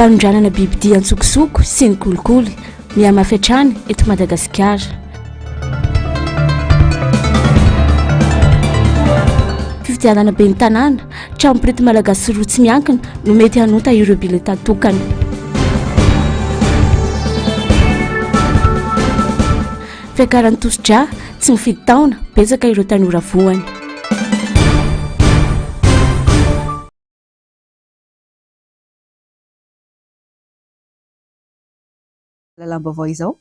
Fanondranana bibidia an-tsokosoko sy ny kolikoly mihamafy hatrany eto Madagasikara. Fifidianana ben'ny tanàna, trano printy malagasy roa tsy miankina no mety hanonta ireo biletà tokana. Fiakaran'ny tosi-drà, tsy mifidy taona, betsaka ireo tanora voany. Lalam-baovao izao,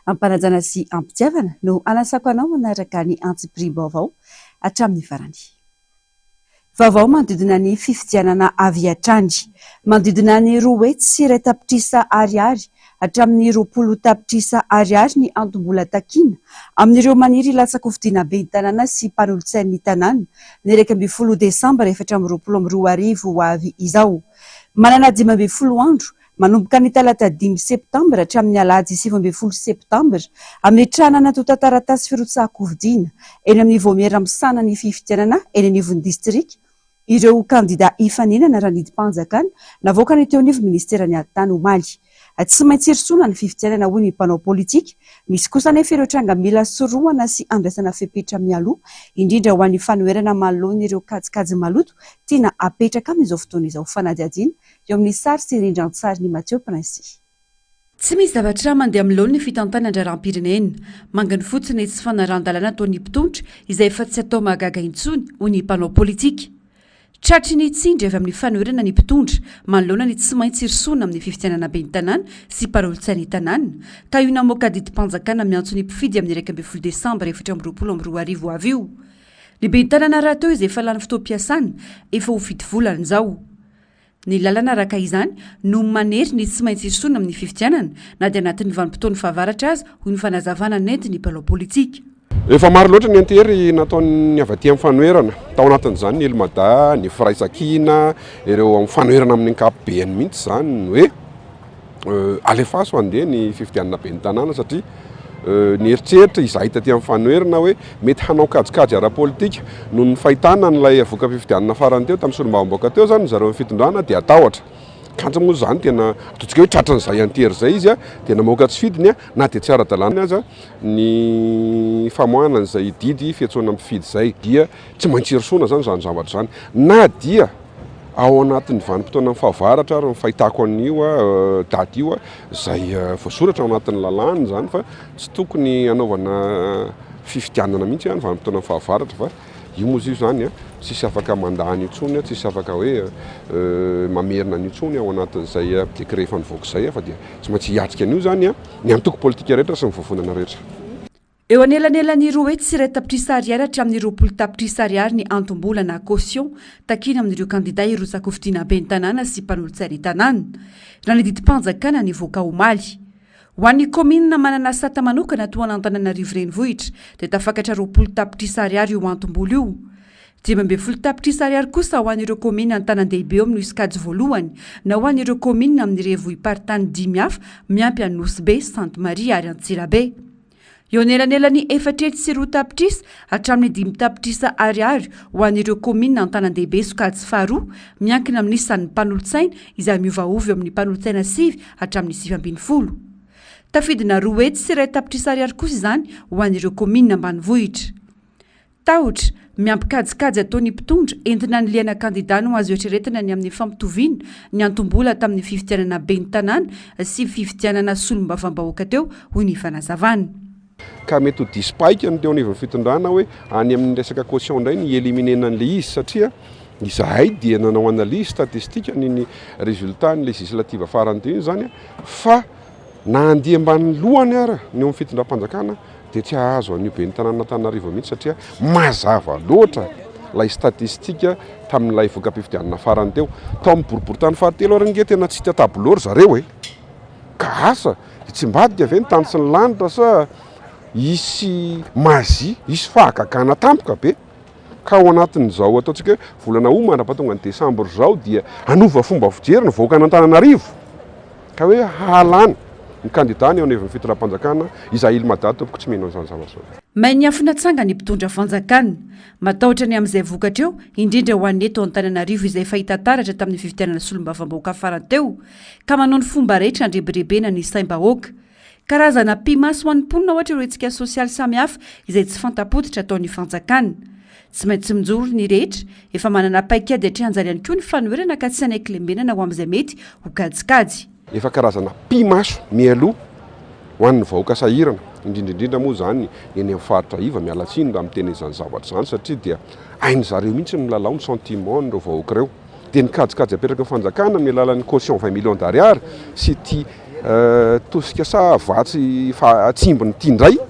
am-panajana sy am-pitiavana no anasako anao hanaraka ny antsipiriam-baovao hatramin'ny farany. Vaovao manodidina ny fifidianana avy hatrany. Manodidina ny 201 tapitrisa ariary hatramin'ny 20 tapitrisa ariary ny antom-bola takiana amin'ireo maniry hilatsa-kofidina ben'ny tanàna sy mpanolotsain'ny tanàna ny 11 desambra 2024 ho avy izao. Manana 15 andro Manomboka ny talata dimy septambra hatramin'ny alahady 19 septambra, hametrahana ny antontan-taratasy firotsahan-kofidina eny amin'ny vaomiera misahana ny fifidianana eny anivon'ny distrika ireo kandida hifaninana raha ny didim-panjakana navoakan'ny teo anivon'ny minisiteran'ny ady tany omaly. Tsy maintsy hirosoana ny fifidianana hoy ny mpanao politika. Misy kosa anefa ireo tranga mila sorohana sy andraisana fepetra mialoha, indrindra ho an'ny fanoherana manoloana ireo kajikajy maloto tiana hapetraka amin'izao fotoana izao. Fanadihadiana Eo amin'ny sary sy rindran-tsarin'i Mathieu Princy. Tsy misy zavatra mandeha amin'ny laoniny ny fitantanan-draharaham-pirenena. Manginy fotsiny ny tsy fanarahan-dalàna ataon'ny mpitondra izay efa tsy atao mahagaga intsony, hoy ny mpanao politika. Tratry ny tsindry avy amin'ny fanoherana ny mpitondra manoloana ny tsy maintsy hirosoana amin'ny fifidianana ben'ny tanàna sy mpanolotsain'ny tanàna, ka io namoaka didim-panjakana miantso ny mpifidy amin'ny 11 desambra 2024 ho avy io. Ny ben'ny tanàna rahateo izay efa lany fotoam-piasana efa ho fito volana izao. Ny lalana araka izany no manery ny tsy maintsy hirosoana amin'ny fifidianana na dia anatin'ny vanim-potoan'ny fahavaratra aza, hoy ny fanazavana nentin'ny mpanao politika. Efa maro loatra ny antery nataon'ny avy aty amin'ny fanoherana, tao anatin'izany ny Elmada, ny Firaisankina, ireo amin'ny fanoherana amin'ny ankapobeny mihitsy izany ny hoe alefaso handeha ny fifidianana ben'ny tanàna satria nieritreritra izahay taty amin'ny fanoherana hoe mety hanao kajikajy ara-politika noho ny fahitana an'ilay voka-pifidianana farany teo tamin'ny solombavambahoaka teo izany zareo amin'ny fitondrana dia hatahotra. Kanjo moa izany tena ataontsika hoe tratran'izay antery izay izy dia namoaka tsy fidiny na dia tsy ara-dalàna aza ny famoahana an'izay didy fiantsoana mpifidy izay dia tsy maintsy hirosoana izany izany zavatra izany na dia ao anatin'ny vanim-potoanan'ny fahavaratra ary ny fahitako an'io daty io izay voasoratra ao anatin'ny lalàna izany fa tsy tokony hanaovana fifidianana mihitsy ny vanim-potoanan'ny fahavaratra fa io moa izy io izany tsisy afaka mandà an'io intsony, tsisy afaka hoe mamerina an'io intsony ao anatin'izay décret efa nivoaka izay fa dia tsy maintsy hiatrika an'io izany ny antoko politika rehetra sy ny vovonana rehetra. Eo anelanelan'ny 201 tapitrisa ariary hatramin'ny 20 tapitrisa ariary ny antom-bola na caution takiana amin'ireo kandida hirotsakofidina ben'ny tanàna sy mpanolotsain'ny tanàna, raha ny didim-panjakana nivoaka omaly. Ho an'ny kaominina manana sata manokana toa an'Antananarivo Renivohitra dia tafakatra 20 tapitrisa ariary io antom-bola io. 15 tapitrisa ariary kosa ho an'ireo kaominina an-tanan-dehibe eo amin'ny sokajy voalohany na ho an'ireo kaominina amin'ny renivohi-paritany dimy hafa miampy an'i Nosy Be, Sainte Marie ary Antsirabe. Eo anelanelan'ny 402 tapitrisa hatramin'ny dimy tapitrisa ariary ho an'ireo kaominina an-tanan-dehibe sokajy faharoa, miankina amin'ny isan'ny mpanolotsaina izay miovaova eo amin'ny mpanolotsaina sivy hatramin'ny 19. Tafidina 201 tapitrisa ariary kosa izany ho an'ireo kaominina ambanivohitra. Tahotra, miampy kajikajy ataon'ny mpitondra entina anilihana kandida no azo eritreretina ny amin'ny fampitoviana ny antom-bola tamin'ny fifidianana ben'ny tanàna sy fifidianana solombavambahoaka teo, hoy ny fanazavana. Ka mety ho diso paika ny teo anivon'ny fitondrana hoe any amin'ny resaka caution indray no hi-eliminer-na an'ilay izy satria izahay dia nanao analyse statistique an'iny résultat ny législative farany teo iny izany fa na handia ambany lohany ara ny eo amin'ny fitondram-panjakana dia tsy hahazo an'io ben'ny tanànan'Antananarivo mihitsy satria mazava loatra ilay statistique tamin'ilay voka-pifidianana farany teo. Tao amin'ny boriborintany fahatelo ary ange tena tsy hita tableau ry zareo e! Ka asa, hitsimbadika ve ny tany sy ny lanitra sa hisy magie, hisy fahagagana tampoka be? Ka ao anatin'izao ataontsika hoe volana août mandra-pahatonga ny desambra izao dia hanova fomba fijery ny vahoakan'Antananarivo. Ka hoe hahalany ny kandida ny eo anivon'ny fitondram-panjakana, izaho Ilmada tompoko tsy mino an'izany zavatra izany. May ny afo natsangany mpitondra fanjakana. Matahotra ny amin'izay vokatra eo, indrindra ho an'ny eto Antananarivo izay efa hita taratra tamin'ny fifidianana solombavambahoaka farany teo, ka manao ny fomba rehetra handrebirebena ny saim-bahoaka. Karazana pi-maso ho an'ny mponina ohatra ireo hetsika sosialy samihafa izay tsy fanta-pototra ataon'ny fanjakana. Tsy maintsy mijoro ny rehetra, efa manana paikady hatrianjary ihany koa ny fanoherana ka tsy hanaiky lembenana ho amin'izay mety ho kajikajy. Efa karazana pi-maso mialoha ho an'ny vahoaka sahirana, indrindra indrindra moa izany ny eny amin'ny faritra iva, miala tsiny raha miteny izany zavatra izany satria dia hain-dry zareo mihitsy ny milalao ny sentiment-n'ireo vahoaka ireo. Dia ny kajikajy apetraky ny fanjakana amin'ny alalan'ny caution 20 millions d'ariary sy ity tosika sa vatsy tsimbiny ity indray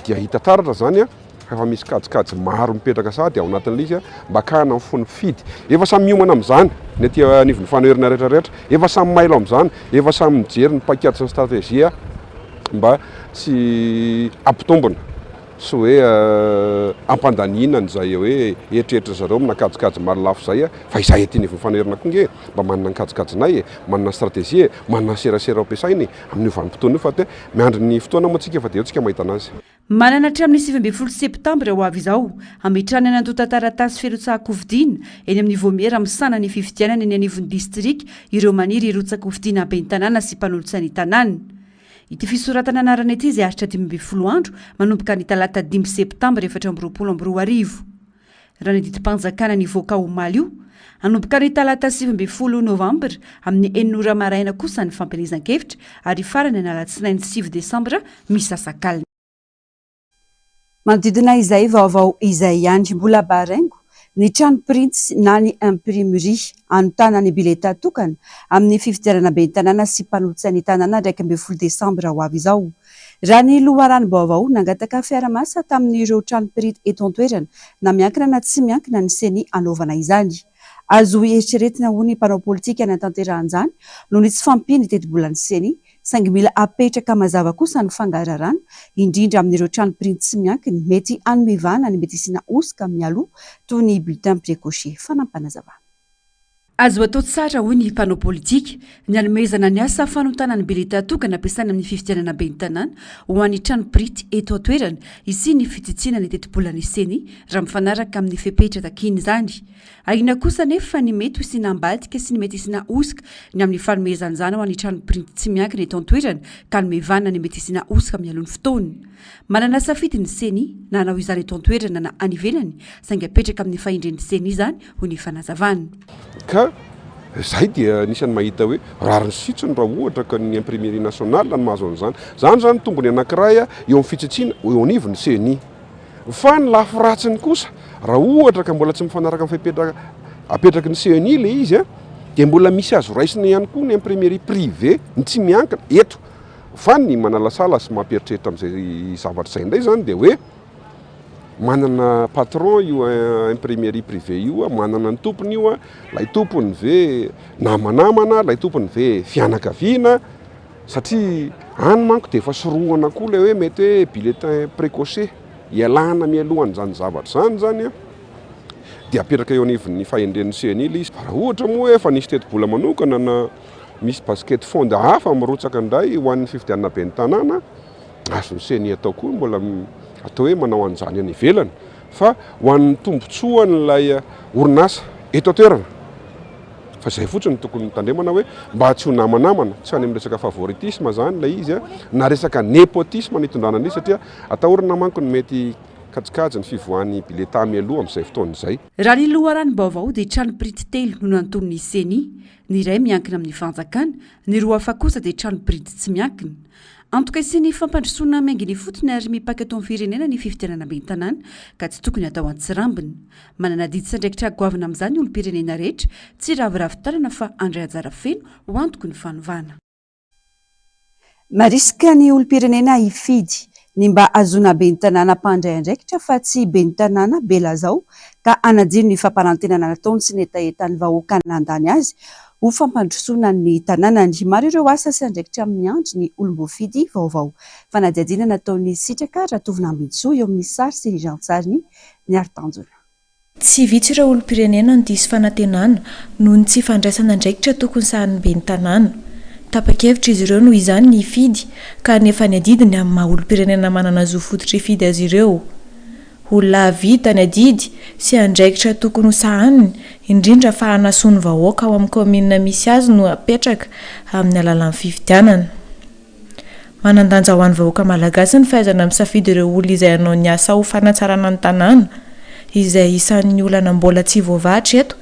dia hita taratra izany. Fa efa misy kajikajy maro mipetraka sahady ao anatin'ilay izy mba hakana ny fon'ny mpifidy. Efa samy miomana amin'izany ny aty anivon'ny fanoherana rehetra rehetra. Efa samy mailo amin'izany, efa samy mijery ny paikady sy ny stratégie mba tsy hampitombina sy hoe hampandaniana an'izay hoe eritreritry zareo amina kajikajy maro lafo izay fa izahay aty anivon'ny fanoherana koa nge mba manana ny kajikajinay e, manana ny stratégie e, manana ny serasera ampiasaina e amin'io vanim-potoana io fa te miandry ny fotoana moa tsika fa dia eo tsika mahita anazy. Manana hatramin'ny 19 septambra ho avy izao, hametrahana ny antontan-taratasy firotsahan-kofidina eny amin'ny Vaomiera misahana ny fifidianana eny anivon'ny distrika ireo maniry hirotsa-kofidina ben'ny tanàna sy mpanolotsain'ny tanàna. Ity fisoratana anarana ity izay haharitra 15 andro manomboka ny talata dimy septambra 2024. Raha ny didim-panjakana nivoaka omaly io, hanomboka ny talata 19 novambra amin'ny enina ora maraina kosa ny fampielezan-kevitra ary hifarana ny alatsinainy sivy desambra misasakalina. Manodidina izay vaovao izay ihany, mbola baraingo ny trano printy na ny imprimerie hanontana ny bileta tokana amin'ny fifidianana ben'ny tanàna sy mpanolotsain'ny tanàna 11 desambra ho avy izao. Raha ny loharanom-baovao, nangataka fiara-miasa tamin'ireo trano pirinty eto an-toerana, na miankina na tsy miankina ny Ceni hanaovana izany. Azo eritreretina ho ny mpanao politika nanatanterahan'izany noho ny tsy fahampian'ny tetibolan'ny Ceni, saingy mila apetraka mazava kosa ny fangaraharaana, indrindra amin'ireo trano pirinty tsy miankina, mety hanome vahana ny mety hisiana hosoka mialoha toy ny bulletin précoché. Fanampinazavana. Azo atao tsara, hoy ny mpanao politika, ny hanomezana ny asa fanontana ny bileta tokana ampiasaina amin'ny fifidianana ben'ny tanàna ho an'ny trano pirinty eto an-toerana, hisian'ny fitsitsiana ny tetibolan'ny Ceni raha mifanaraka amin'ny fepetra takiany izany. Ahiana kosa anefa ny mety ho hisiana ambadika sy ny mety hisiana hosoka ny amin'ny fanomezana izany ho an'ny trano pirinty tsy miankina eto an-toerana ka hanome vahana ny mety hisiana hosoka mialoha ny fotoana. Manana safidy ny Ceni na hanao izany eto an-toerana na any ivelany, saingy apetraka amin'ny fahendren'ny Ceni izany, hoy ny fanazavana. Ka izahay dia anisan'ny mahita hoe rariny sy hitsiny raha ohatra ka ny Imprimerie nationale no mahazo an'izany. Izany izany tombony anankiray eo amin'ny fitsitsiana eo anivon'ny Ceni. Fa ny lafy ratsiny kosa, raha ohatra ka mbola tsy mifanaraka amin'ny fepetra apetraky ny Ceni ilay izy dia mbola misy azo raisina ihany koa ny imprimerie privée, ny tsy miankina, eto. Fa ny manalasala sy mampieritreritra amin'izay zavatra izay indray izany dia hoe manana patron io imprimerie privée io, manana ny tompony io, ilay tompony ve namanamana, ilay tompony ve fianakaviana, satria any manko dia efa sorohana koa ilay hoe mety hoe bulletin précoché, ialana mialohan'izany zavatra izany izany an, dia apetraka eo anivon'ny fahendren'ny CENI ilay izy. Raha ohatra moa hoe efa nisy tetibola manokana na Misy basket fond hafa mirotsaka indray ho an'ny fifidianana ben'ny tanàna, azon'ny ceni atao koa mbola atao hoe manao an'izany any ivelany fa ho an'ny tombontsoan'ilay orinasa eto an-toerana fa izay fotsiny no tokony tandremana hoe mba tsy ho namanamana, tsy any amin'ny resaka favoritisme izany ilay izy na resaka nepotisme no itondrana an'izy satria atahorana manko ny mety kajikajy ny fivoahan'ny bileta mialoha amin'izay fotoana izay. Raha ny loharanom-baovao dia trano printy telo no nantonin'ny ceni Ny iray miankina amin'ny fanjakana, ny roa hafa kosa dia trano printy tsy miankina. Antoka hisian'ny fampandrosoana miainga eny ifotony ary mipaka eto amin'ny firenena ny fifidianana ben'ny tanàna ka tsy tokony hatao an-tsirambina. Manana adidy sy andraikitra goavana amin'izany ny olom-pirenena rehetra, tsy hiraviravy tanana fa handray anjara feno ho antoky ny fanovana. Marisika ny olom-pirenena hifidy ny mba hahazoana ben'ny tanàna mpandray andraikitra fa tsy ben'ny tanàna be lazao ka hanadino ny fampanantenana nataony sy ny hetahetan'ny vahoaka nandany azy ho fampandrosoana ny tanànany. Maro ireo asa sy andraikitra miandry ny olom-boafidy vaovao. Fanadihadiana nataon'i Sitraka Ratovinambintsoa eo amin'ny sary sy rindran-tsariny Niary Tanjona. Tsy vitsy ireo olom-pirenena no diso fanantenana noho ny tsy fandraisana andraikitra tokony sahanin'ny ben'ny tanàna. Tapa-kevitra izy ireo noho izany ny hifidy ka hanefa ny adidiny amin'ny maha olom-pirenena manana zo fototra hifidy azy ireo. Olona hahavita ny adidy sy andraikitra tokony ho sahaniny, indrindra fa hanasoa ny vahoaka ao amin'ny kaominina misy azy no apetraka amin'ny alalan'ny fifidianana. Manan-danja ho an'ny vahoaka malagasy ny fahaizana misafidy ireo olona izay hanao ny asa ho fanatsarana ny tanàna, izay isan'ny olana mbola tsy voavaha hatreto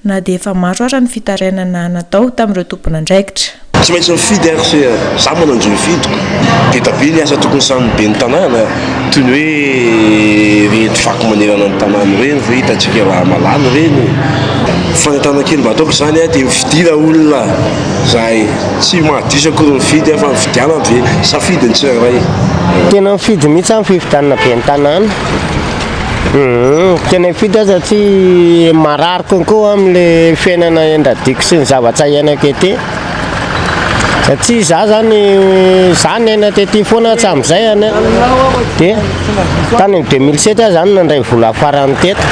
na dia efa maro ara ny fitarainana natao tamin'ireo tompon'andraikitra. Tsy maintsy mifidy aho ry se a! Za manan-jo hifidiko. Be da be ny asa tokony sahanin'ny ben'ny tanàna, toy ny hoe ireto fako manerana ny tanàna ireny ve hitantsika raha malala ireny. Fanentanana kely mba ataoko izany dia mifidia olona zahay. Tsy mahadiso akory mifidy fa mifidianana dia safidy ny tsirairay. Tena mifidy mihitsy aho ny fifidianana ben'ny tanàna. Tena hifidy aho satria marary konko amin'le fiainana endradiko sy ny zavatra iainako ety. Satria za zany, za niaina tety foana hatramin'izay any an, dia tany amin'ny 2007 aho zany nandray vola farany teto,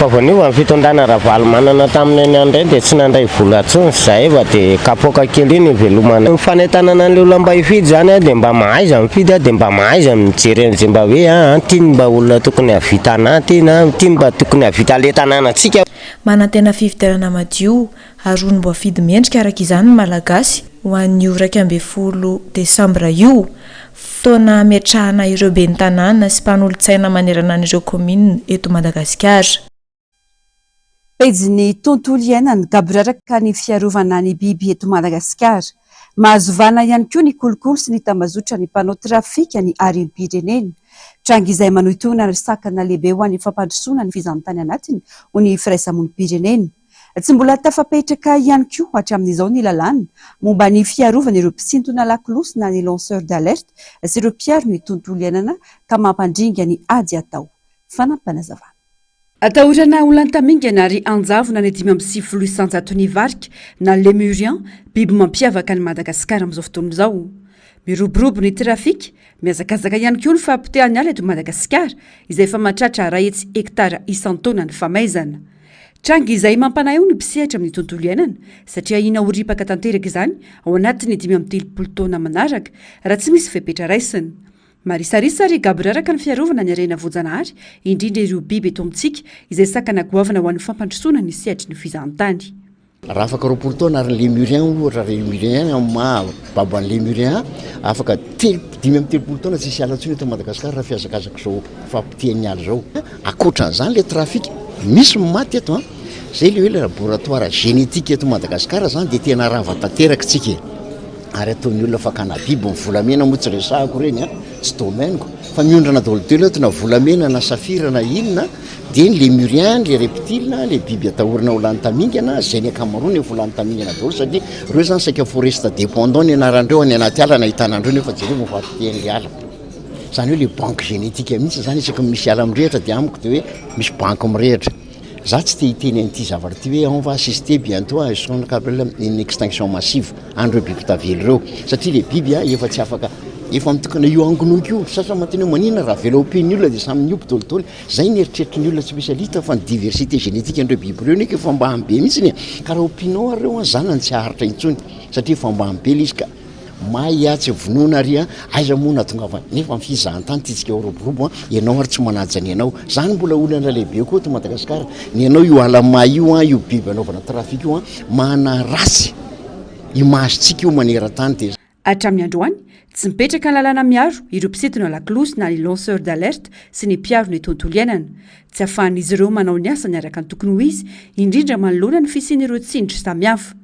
fa vao niova ny fitondrana Ravalomanana tamin'iny andro iny dia tsy nandray vola intsony zahay fa dia kapoaka kely iny ivelomanay. Ny fanentanana an'ilay olona mba hifidy zany an, dia mba mahaiza mifidy an, dia mba mahaiza mijery an'izay mba hoe an, ity no mba olona tokony hahavita anah ity na ity no mba tokony hahavita ilay tanànantsika. Manantena fifidianana madio ary olom-boafidy mendrika araka izany ny Malagasy ho an'io 11 desambra io, fotoana hametrahana ireo ben'ny tanàna sy mpanolotsaina manerana an'ireo kaominina eto Madagasikara. Pejin'ny tontolo iainana, gaboraraka ny fiarovana ny biby eto Madagasikara. Mahazo vahana ihany koa ny kolikoly sy ny tambazotran'ny mpanao trafika ny harem-pirenena. Tranga izay manohintohina ary sakana lehibe ho an'ny fampandrosoana ny fizahantany anatiny ho ny firaisamonim-pirenena. Tsy mbola tafapetraka ihany koa hatramin'izao ny lalàna momba ny fiarovana ireo mpisintona lakolosy na ny lanceurs d'alerte sy ireo mpiaro ny tontolo iainana ka mampandringa ny ady atao. Fanampinazavana. Atahorana ho lany tamingana ary hanjavona ny 95 isan-jaton'ny varika na lémurien, biby mampiavaka an'i Madagasikara amin'izao fotoana izao. Miroborobo ny trafika, mihazakazaka ihany koa ny fahapotehan'ny ala eto Madagasikara, izay efa mahatratra 100 hektara isan-taona ny famaizana. Tranga izay mampanahy ny mpisehatra amin'ny tontolo iainana, satria ahiana ho ripaka tanteraka izany ao anatin'ny 35 taona manaraka, raha tsy misy fepetra raisina. Marisarisa ary gaboraraka ny fiarovana ny harena voajanahary, indrindra ireo biby eto amintsika, izay sakana goavana ho an'ny fampandrosoana ny sehatry ny fizahantany. Raha afaka 20 taona ary ny Lémurien ohatra, Lémurien amin'ny maha babo an'ny Lémurien, afaka telo, 35 taona tsy hisy ala intsony eto Madagasikara raha fihazakazak'izao fahapotehan'ny ala izao. Ankoatran'izany ilay trafic, misy ny maty eto an, izay ilay hoe laboratoire génétique eto Madagasikara izany dia tena rava tanteraka isika e. Ary ataon'ny olona fakana biby, ny volamena moa tsy resahako ireny an, tsy domaine-ko, fa miondrana daholo daholo eto na volamena na safira na inona, dia ny lémurien, le reptile, le biby atahorana ho lany tamingana, izay ny ankamaroany efa ho lany tamingana daholo satria ireo izany saika forest dépendant ny anaran'ireo any anaty ala no ahitana an'ireo nefa jereo vao fahapotehan'ilay ala. Izany hoe le banque génétique mihitsy izany isaky ny misy ala mirehitra dia amiko dia hoe misy banque mirehitra. Za tsy te hiteny an'ity zavatra ity hoe on va assister bientôt à ce qu'on appelle une extinction massive an'ireo biby tavela ireo satria le biby efa tsy afaka efa mitokana io angonoiko io sasany manteny hoe maninona raha avela ompian'ny olona dia samy miompy daholo zay ny eritreritry ny olona tsy spécialiste fa ny diversité génétique an'ireo biby ireo neka efa ambany be mihitsiny e ka raha ompianao ary ireo an zanany tsy haharitra intsony satria efa ambany be le izy ka May a, tsy vonoina ary a, aiza moa nahatongavana, nefa ny fizahantany tiantsika ho roborobo a, ianao ary tsy manaja ny anao, zany mbola olana lehibe koa eto Madagasikara, ny anao io ala may io a, io biby anaovana trafic io a, manaratsy image tsika io maneran-tany dia. Hatramin'ny androany, tsy mipetraka ny lalàna miaro ireo mpisintona lakolosy na ny lanceurs d'alerte sy ny mpiaro ny tontolo iainana. Tsy ahafahan'izy ireo manao ny asany araka ny tokony ho izy, indrindra manoloana ny fisian'ireo tsindry samihafa.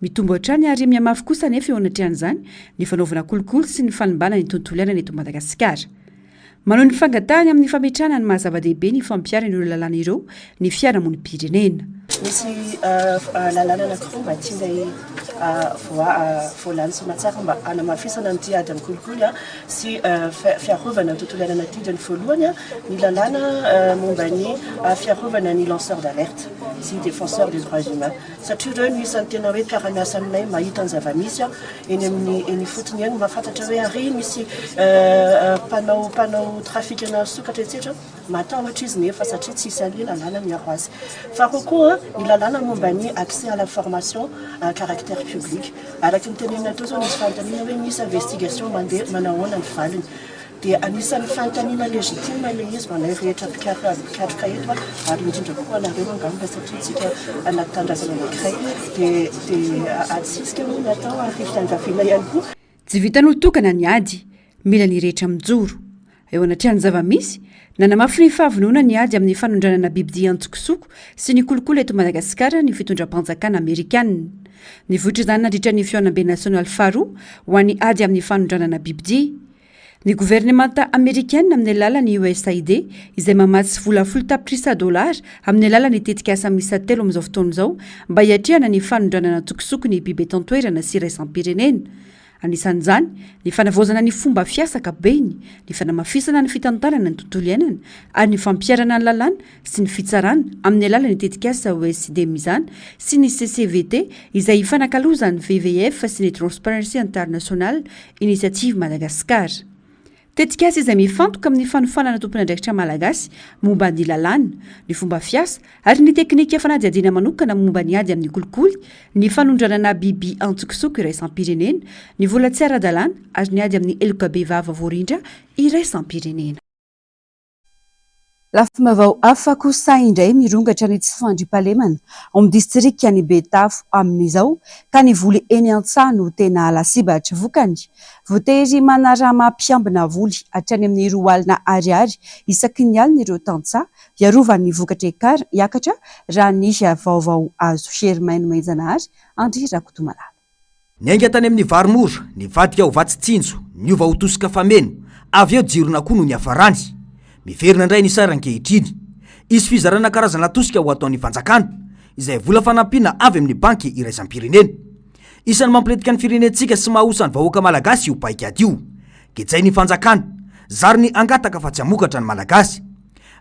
Mitombo hatrany ary mihamafy kosa anefa eo anatrehan'izany ny fanaovana kolikoly sy ny fanimbana ny tontolo iainana eto Madagasikara. Manohy ny fangatahany amin'ny fametrahana ny maha zava-dehibe ny fampiharana ireo lalàna ireo ny fiarahamonim-pirenena. Misy lalàna anankiroa mba tianay voalany soamatsara mba hanamafisana an'ity ady amin'ny kolikoly sy fiarovana ny tontolo iainana ity dia ny voalohany ny lalàna momba ny fiarovana ny lanceur d'alerte sy défenseur des droits humains. Satria ireo no isan'ny tena hoe mpiara-miasa aminay, mahita ny zava-misy eny amin'ny eny ifotony eny, mahafantatra hoe ary misy mpanao mpanao trafikana sokatra etsetra, matahotra izy nefa satria tsisy an'ilay lalàna miaro azy. Faharoa koa Ny lalàna momba ny accès à l'information à caractère public. Araka ny tenenina teo izao nisy fanontaniana hoe misy investigation mandeha manahoana ny valiny. Dia anisan'ny fanontaniana légitime ilay izy ho anay rehetra mpikatroka eto ary indrindra koa anareo angamba satria tsika anaty tanindrazana anankiray. Dia dia ady sisika moa ny atao ary fiangaviana ihany koa. Tsy vitan'olon-tokana ny ady, mila ny rehetra mijoro. Eo anatrehan'ny zava-misy, nanamafy ny fahavononany ny ady amin'ny fanondranana bibidia an-tsokosoko sy ny kolikoly eto Madagasikara ny fitondram-panjakana amerikanina. Nivoitra izany nandritra ny fihaonambe nasionaly faharoa ho an'ny ady amin'ny fanondranana bibidia. Ny governemanta amerikanina amin'ny alalan'ny USAID izay mamatsy vola folo tapitrisa dolara amin'ny alalan'ny tetikasa miisa telo amin'izao fotoana izao mba hiatrehana ny fanondranana an-tsokosoko ny biby eto an-toerana sy iraisam-pirenena. Anisan'izany ny fanavaozana ny fomba fiasa ankapobeny, ny fanamafisana ny fitantanana ny tontolo iainana ary ny fampiharana ny lalàna sy ny fitsarana amin'ny alalan'ny tetikasa OSD Mizana sy ny CCVT izay ifanakalozan'ny WWF sy ny Transparency International Initiative Madagascar. Tetikasa izay mifantoka amin'ny fanofanana tompon'andraikitra malagasy momba ny lalàna, ny fomba fiasa ary ny teknika fanadihadiana manokana momba ny ady amin'ny kolikoly, ny fanondranana biby antsokosoko iraisam-pirenena, ny vola tsy ara-dalàna ary ny ady amin'ny heloka bevava voarindra iraisam-pirenena. Lafim-baovao hafa kosa indray, mirongatra ny tsy fandriampahalemana ao amin'ny distrikan'i Betafo amin'izao ka ny voly eny an-tsaha no tena lasibatra. Vokany, voatery manarama mpiambina voly hatrany amin'ny 20 ariary isaky ny alina ireo tantsaha hiarovany ny vokatra ekar hiakatra raha ny vaovao azo. Hermaine Nomenjanahary, Andry Rakotomalala. Niainga tany amin'ny vary mora, nivadika ho vatsy tsinjo, niova ho tosika fameno, avy eo jiron'akoho no niafarany. Miverina indray ny sary ankehitriny. Hisy fizarana karazana tosika ho ataon'ny fanjakana, izay vola fanampiana avy amin'ny banky iraisam-pirenena. Isan'ny mampilentika ny firenentsika sy mahaosa ny vahoaka malagasy io paikady io. Gejain'ny fanjakana, zariny hangataka fa tsy hamokatra ny malagasy.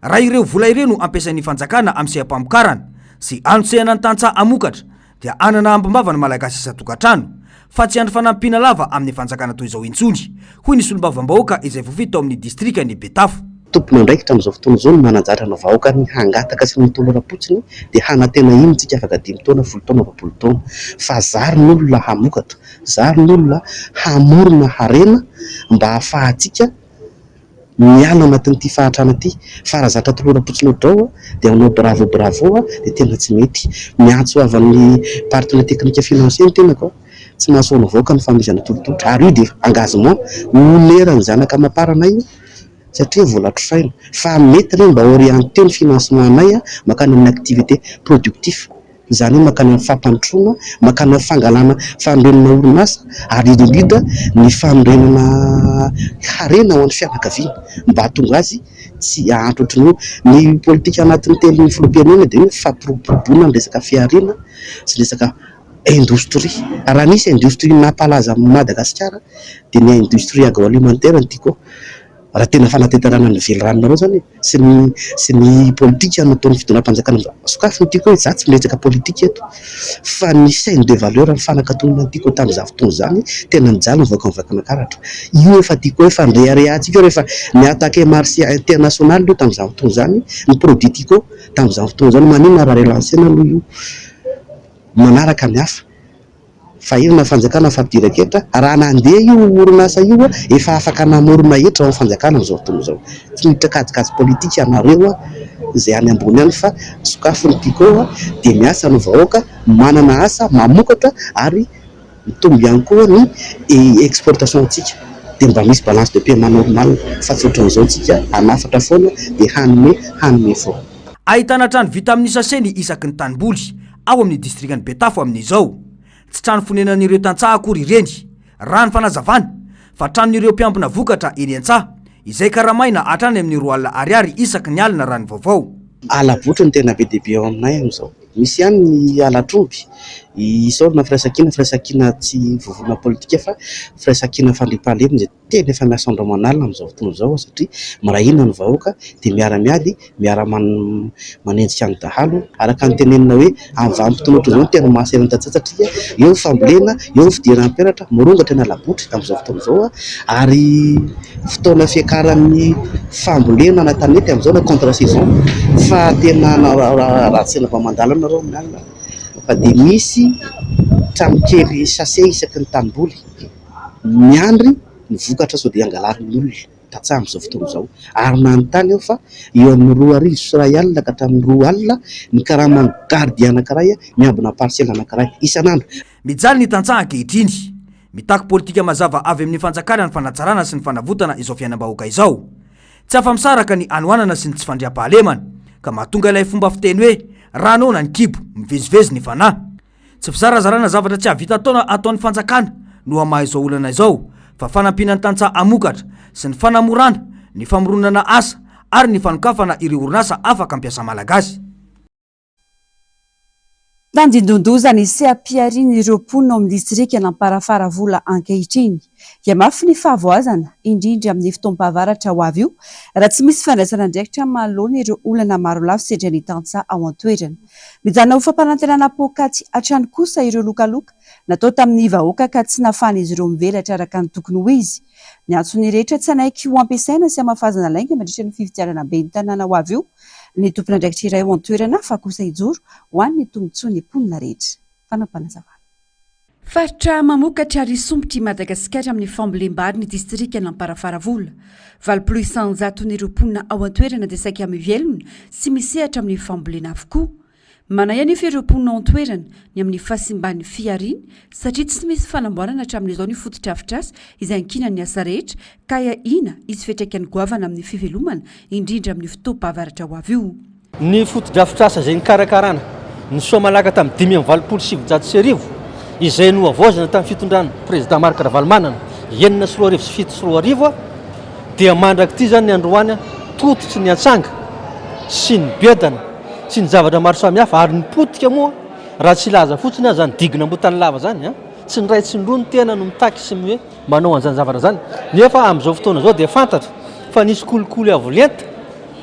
Raha ireo vola ireo no ampiasain'ny fanjakana amin'ny seha-pamokarana sy hanosehana ny tantsaha hamokatra dia hanana ambim-bava ny Malagasy isan-tokantrano fa tsy hiandry fanampiana lava amin'ny fanjakana toy izao intsony, hoy ny solombavambahoaka izay voafidy tao amin'ny distrikan'i Betafo. Tompon'andraikitra amin'izao fotoana izao ny mananjara ny vahoaka ny hangataka sy ny mitolora-potsiny dia hanantena inona tsika afaka dimy taona, folo taona, 20 taona fa zary ny olona hamokatra, zary ny olona hamorona harena mba hahafahantsika miala anatin'ity fahantrana ity fa raha zatra toloram-potsiny ohatr'izao dia manao bravo bravo dia tena tsy mety. Miantso avy amin'ny partenaire technique financier ny tenako a, tsy mahasoa ny vahoaka ny fanomezana tolotolotra ary io dia engagement oneran'ny zanaka amam-paranay io satria vola trosaina fa mety re mba orienter ny financement anay mankany amin'ny activité productif. Izany hoe mankany amin'ny fampandrosoana, mankany amin'ny fangalana fanorenana orinasa ary indrindra indrindra ny fanorenana harena ho an'ny fianakaviana mba hahatonga azy tsy hahantra ohatran'ny hoe ny politika anatin'ny tenin'ny filoham-pirenena dia hoe fampiroboroboana ny resaka fihariana sy ny resaka indostria. Raha nisy indostria nampalaza an'i Madagasikara dia ny indostria agroalimentaire no tiako Raha tena fanatanterahana ny veliranonareo zany e, sy ny sy ny politika nataon'ny fitondram-panjakana amin'izao, sokafy ny tiko hoe za tsy miresaka politika eto fa ny chaine de valeur ny fanakatonana ny tiko tamin'izany fotoana izany tena nijaly ny vahoakan'i Vakinankaratra. Io efa tiko efa nireharehantsika io rehefa ni-attaquer marché international io tamin'izany fotoana izany, ny produit tiko tamin'izany fotoana izany, maninona raha relancer-na aloha io manaraka ny hafa. Fa inona fanjakana fampidiran-ketra? Raha nandeha io orinasa io efa afaka namorona hetra ao fanjakana amin'izao fotoana izao. Tsy miditra kajikajy politika ianareo izay any ambony any fa sokafy ny Tiko dia miasa ny vahoaka, manana asa, mamokatra ary mitombo ihany koa ny exportation ntsika dia mba misy balance de paiement normal fa tsy ohatran'izao tsika hanafatra foana dia hanome hanome foana. Ahitana trano vita amin'ny sachet ny isaky ny tanimboly ao amin'ny distrikan'i Betafo amin'izao. Tsy trano fonenan'ireo tantsaha akory ireny, raha ny fanazavana, fa tranon'ireo mpiambina vokatra eny an-tsaha, izay karamaina hatrany amin'ny 20 ariary isaky ny alina raha ny vaovao. Ala-botry no tena be dia be ao aminay amin'izao. Misy ihany ny halatr'omby. Isaorana Firaisankina, Firaisankina tsy vovonana politika fa Firaisankina fandriampahalemana izay tena efa miasa andro aman'alina amin'izao fotoana izao satria miray hina ny vahoaka dia miara-miady, miara-manenjika ny dahalo. Araka ny tenenina hoe amin'ny vanim-potoana ohatran'izao no tena mahaserana ny tantsaha satria eo ny fambolena, eo ny fidirana mpianatra, mirongatra ny hala-botry amin'izao fotoana izao ary fotoana fiakaran'ny fambolena na tanety amin'izao na contre saison fa tena raha tsy mba mandalo ianareo amin'ny alina fa dia misy tranokely sachet isaky ny tanimboly miandry ny vokatra sao dia hangalarin'ny olona tantsaha amin'izao fotoana izao ary nanontany aho fa eo amin'ny 2200 ka hatramin'ny 20 000 ny karaman'ny gardien anankiray miambina parcelle anankiray isan'andro. Mijaly ny tantsaha ankehitriny. Mitaky politika mazava avy amin'ny fanjakana ny fanatsarana sy ny fanavotana izao fiainam-bahoaka izao. Tsy afa-misaraka ny hanoanana sy ny tsy fandriampahalemana, ka mahatonga ilay fomba fiteny hoe raha noana ny kibo, mivezivezy ny fanahy. Tsy fizarazarana zavatra tsy hahavita taona ataon'ny fanjakana no hamaha izao olana izao, fa fanampiana ny tantsaha hamokatra sy ny fanamorana ny famoronana asa ary ny fanokafana ireo orinasa afaka hampiasa Malagasy. Tandindon-doza ny seha-piharian'ireo mponina ao amin'ny distrikan'Amparafaravola ankehitriny. Hihamafy ny fahavoazana, indrindra amin'ny fotoam-pahavaratra ho avy io, raha tsy misy fandraisana andraikitra manoloana ireo olana marolafy sedrain'ny tantsaha ao an-toerana. Mijanona ho fampanantenana poakaty hatrany kosa ireo lokaloka natao tamin'ny vahoaka ka tsy nahafahan'izy ireo mivelatra araka ny tokony ho izy. Miantso ny rehetra tsy hanaiky ho ampiasaina sy hamafazana lainga mandritra ny fifidianana ben'ny tanàna ho avy io ny tompon'andraikitra iray ao an-toerana fa kosa hijoro ho an'ny tombontsoan'ny mponina rehetra. Fanampinazavana. Faritra mamokatra ary sompitra i Madagasikara amin'ny fambolem-bary ny distrikan'Amparafaravola. 80 isan-jaton'ireo mponina ao an-toerana dia saika mivelona sy misehatra amin'ny fambolena avokoa. Manahy anefa ireo mponina ao an-toerana ny amin'ny fahasimban'ny fihariany satria tsy misy fanamboarana hatramin'izao ny fotodrafitrasa izay ankinan'ny asa rehetra ka ahiana hisy fiantraikany goavana amin'ny fivelomana indrindra amin'ny fotoam-pahavaratra ho avy io. Ny fotodrafitrasa izay nikarakarana ny Soamalaka tamin'ny 1985 izay nohavaozina tamin'ny fitondran'ny Président Marc Ravalomanana 2006 sy 2007 dia mandrak'ity izany ny androany tototry ny antsanga sy ny bedana sy ny zavatra maro samihafa ary ny potika moa raha tsy hilaza fotsiny aza ny digue n'Ambohitanilava izany an, tsy ny iray tsy ny roa ny tena no mitaky sy hoe manao an'izany zavatra izany nefa amin'izao fotoana izao dia fantatra fa nisy kolikoly avo lenta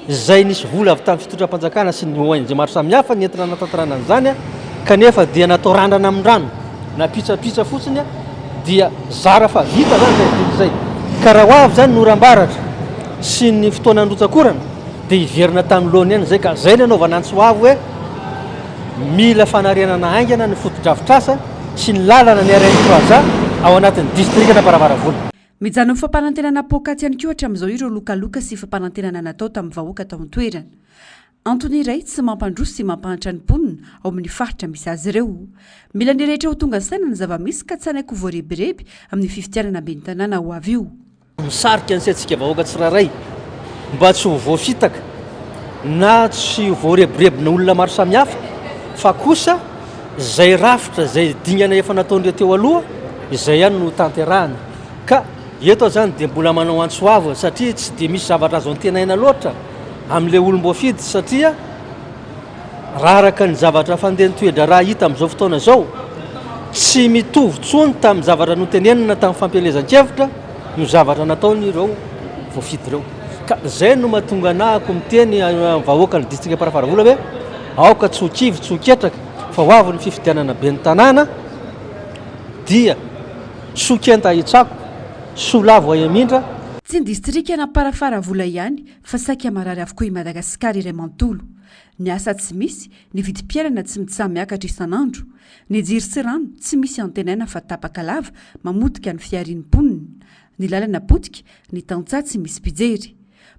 izay nisy vola avy tamin'ny fitondram-panjakana sy ny ONG maro samihafa nentina nanatanterahana an'izany kanefa dia natao randrana amin'ny rano napitsapitsa fotsiny dia zara fa vita izany izay digue izay ka raha ho avy izany ny oram-baratra sy ny fotoanan'ny rotsak'orana dia hiverina tamin'ny laoniny ihany izay ka izay no anaovana antso avo hoe mila fanarenana haingana ny fotodrafitrasa sy ny lalana ny RN 3 A ao anatin'ny distrikan'Amparafaravola. Mijanona ho fampanantenana poakaty ihany koa hatramin'izao ireo lokaloka sy fampanantenana natao tamin'ny vahoaka tao an-toerana. Antony iray tsy mampandroso sy mampahantra ny mponina ao amin'ny faritra misy azy ireo. Mila ny rehetra ho tonga saina ny zava-misy ka tsy hanaiky ho voarebireby amin'ny fifidianana ben'ny tanàna ho avy io. Misarika ny saintsika vahoaka tsirairay mba tsy ho voafitaka na tsy ho voarebirebina olona maro samihafa fa kosa izay rafitra izay dingana efa nataon'ireo teo aloha izay ihany no tanterahana ka eto aho izany dia mbola manao antso avo satria tsy dia misy zavatra azo antenaina loatra amin'ilay olom-boafidy satria Raha araka ny zavatra fandehan'ny toe-draharaha hita amin'izao fotoana izao, tsy mitovy intsony tamin'ny zavatra notenenina tamin'ny fampielezan-kevitra no zavatra nataon'ireo voafidy ireo. Ka izay no mahatonga anahako miteny amin'ny vahoakan'ny distrika Amparafaravola hoe aoka tsy ho kivy, tsy ho ketraka fa ho avy ny fifidianana ben'ny tanàna dia soa kenta hitsako, soa lavo ahiamindra. Tsy ny distrikan'Amparafaravola ihany fa saika marary avokoa i Madagasikara iray manontolo. Ny asa tsy misy, ny vidim-piainana tsy mitsaha-miakatra isan'andro, ny jiro sy rano tsy misy antenaina fa tapaka lava mamotika ny fiharian'ny mponina, ny lalana potika, ny tantsaha tsy misy mpijery.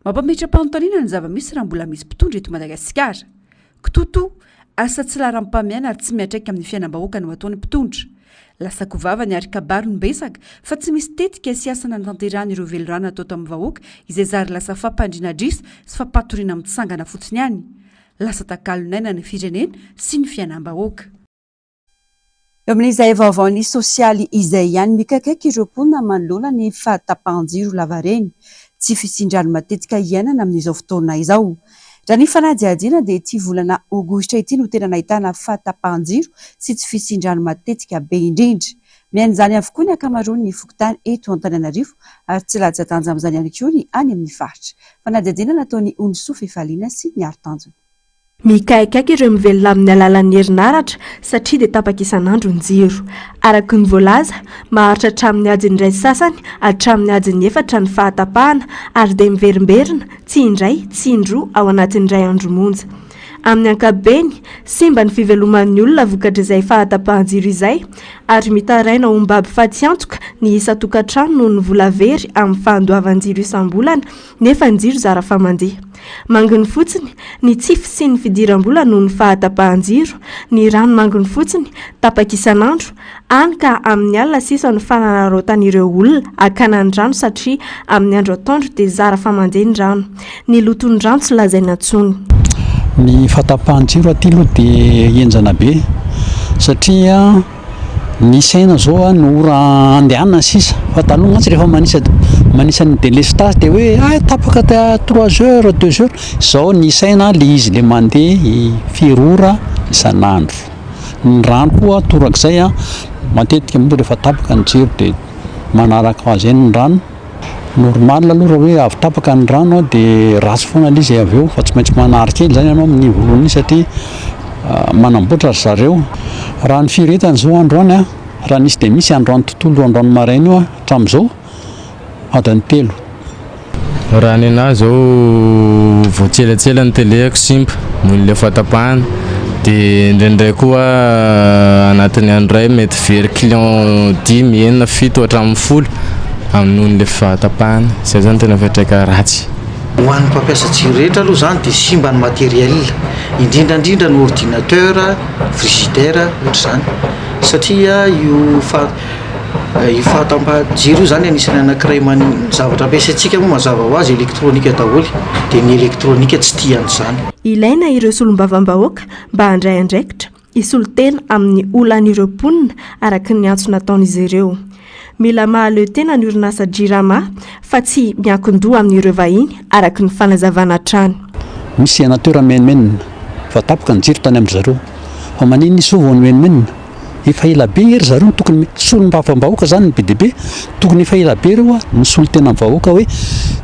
Mampametra-panontaniana ny zava-misy raha mbola misy mpitondra eto Madagasikara. Kitotoa, asa tsy laharam-pahamehana ary tsy miantraika amin'ny fiainam-bahoaka no ataon'ny mpitondra. Lasa kovavany ary kabary no betsaka fa tsy misy tetika sy asa nanatanterahana ireo velirano natao tamin'ny vahoaka izay zary lasa fampandriana adrisa sy fampatoriana mitsangana fotsiny ihany. Lasa takalon'aina ny firenena sy ny fiainam-bahoaka. Eo amin'izay vaovaon'ny sosialy izay ihany, mikaikaika ireo mponina manoloana ny fahatapahan-jiro lavareny. Tsy fisian-drano matetika iainana amin'izao fotoana izao. Raha ny fanadihadiana dia ity volana aogositra ity no tena nahitana fahatapahan-jiro sy tsy fisian-drano matetika be indrindra. Miaina izany avokoa ny ankamaroan'ny fokontany eto Antananarivo ary tsy latsa-danja amin'izany ihany koa ny any amin'ny faritra. Fanadihadiana nataon'i Onisoa Fifaliana sy Niaro Tanjona. Mikaikaika ireo mivelona amin'ny alalan'ny herinaratra satria dia tapaka isan'andro ny jiro. Araka ny voalaza, maharitra hatramin'ny adiny iray sy sasany hatramin'ny adiny efatra ny fahatapahana ary dia miverimberina, tsy indray, tsy indroa ao anatin'ny iray andro monja. Amin'ny ankapobeny, simba ny fiveloman'ny olona vokatr'izay fahatapahan-jiro izay ary mitaraina ho mibaby fatiantoka ny isan-tokantrano noho ny vola very amin'ny fahandoavan-jiro isam-bolana nefa ny jiro zara fa mandeha. Manginy fotsiny, ny tsy fisian'ny fidiram-bola noho ny fahatapahan-jiro, ny rano manginy fotsiny, tapaka isan'andro, hany ka amin'ny alina sisa no fanararaotan'ireo olona hakana ny rano satria amin'ny andro atoandro dia zara fa mandeha ny rano. Ny loton'ny rano tsy lazaina intsony. Ny fahatapahan-jiro aty aloha dia henjana be satria ny saina zao ny ora andehanana sisa fa taloha mantsy rehefa manisa manisa ny délestage dia hoe hay tapaka trois heures deux heures, zao ny saina le izy le mandeha firy ora isan'andro. Ny rano koa torak'izay an, matetika moa rehefa tapaka ny jiro dia manaraka ho azy eny ny rano. Normal aloha raha hoe avy tapaka ny rano dia ratsy foana ilay izy avy eo fa tsy maintsy manary kely izany ianao amin'iny voalohany iny satria manamboatra ry zareo. Raha ny firehetana izao androany an, raha nisy dia misy androany tontolo androany maraina io an, hatramin'izao adiny telo. Raha nenaha zao vao tsielatsiela ny tele-ako simba noho ilay fahatapahana dia indraindray koa anatin'ny andro iray mety very client dimy, enina, fito hatramin'ny folo noho ilay fahatapahana, izay zany tena fiantraika ratsy. Ho an'ny mpampiasa jiro rehetra aloha izany dia simba ny matériel, indrindra indrindra ny ordinateur, frigidaire, ohatr'izany satria io fa. Io fahatambahan-jiro io izany anisan'ny anankiray man- ny zavatra ampiasaintsika moa mazava ho azy elektronika daholo dia ny elektronika tsy tia an'izany. Ilaina ireo solombavambahoaka mba handray andraikitra, hisolo tena amin'ny olan'ireo mponina araka ny antso nataon'izy ireo. Mila mahaleo tena ny orinasa Jirama fa tsy miankin-doha amin'ireo vahiny araka ny fanazavana hatrany. Misy sénateur mimenomenona fa tapaka ny jiro tany amin-dry zareo. Fa maninona izy vao nimenomenona? Efa ela be nge ry zareo no tokony solombavambahoaka zany ny be dia be, tokony efa ela be ireo ny solotenan'ny vahoaka hoe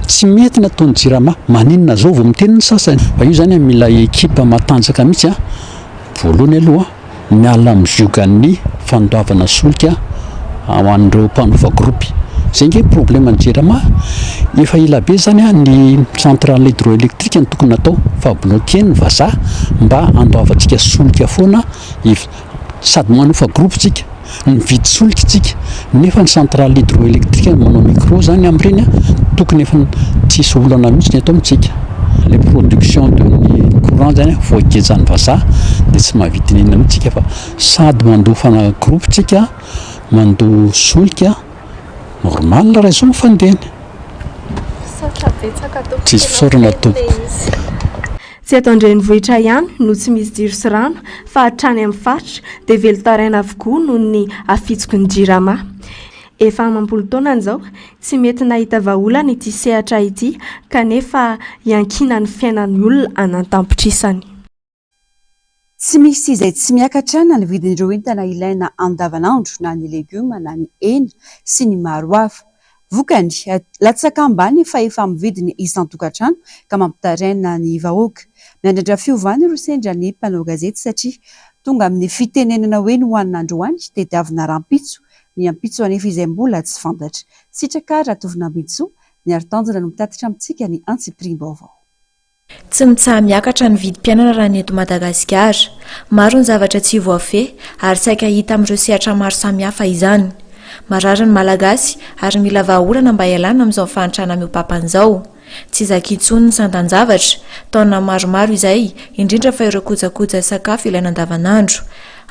tsy mety ny ataon'ny jirama, maninona zao vao miteny ny sasany? Fa io zany mila ekipa matanjaka mihitsy an, voalohany aloha miala amin'ny ziogan'ny fandoavana solika ho an'ireo mpanofa groupe, zay nge problème ny jirama, efa ela be zany ny centrale hydroelectrique no tokony natao fa bloquer ny vazaha mba handoavantsika solika foana. Efa sady manofa groupe tsika, mividy solika tsika, nefa ny centrale hydroelectrique manao micro zany amin'ireny an, tokony efa tsisy olana mihitsy ny eto amintsika. Le production de ny courant zany an, voagejan'ny vazaha dia tsy mahavita n'inona mihitsy tsika fa sady mandofa groupe tsika, mandoa solika, normal raha izao ny fandehany. Misaotra betsaka tompoko. Tsisy fisaorana tompoko. Tsy eto an-drenivohitra ihany no tsy misy jiro sy rano fa hatrany amin'ny faritra dia velon-taraina avokoa noho ny hafitsoky ny Jirama. Efa amam-polo taonany izao tsy mety nahita vahaolana ity sehatra ity kanefa iankinan'ny fiainan'ny olona an'an-tampitrisany. Tsy misy izay tsy miakatra na ny vidin'ireo entana ilaina andavanandro na ny legioma na ny hena sy ny maro hafa. Vokany, latsaka ambany ny fahefa-mividiny isan-tokantrano ka mampitaraina ny vahoaka. Miandrandra fiovana ireo sendra ny mpanao gazety satria tonga amin'ny fitenenana hoe ny hohanina androany tediavina rahampitso, ny ampitso anefa izay mbola tsy fantatra. Sitraka Ratovinambintsoa, Miaro Tanjona no mitatitra amintsika ny antsipiriam-baovao. Tsy mitsaha-miakatra ny vidim-piainana raha ny eto Madagasikara. Maro ny zavatra tsy voafehy ary saika hita amin'ireo sehatra maro samihafa izany. Marary ny Malagasy ary mila vahaolana mba hialana amin'izao fahantrana mihoa-papana izao. Tsy zaka intsony ny sandan-javatra, taona maromaro izay, indrindra fa ireo kojakoja sakafo ilaina andavanandro.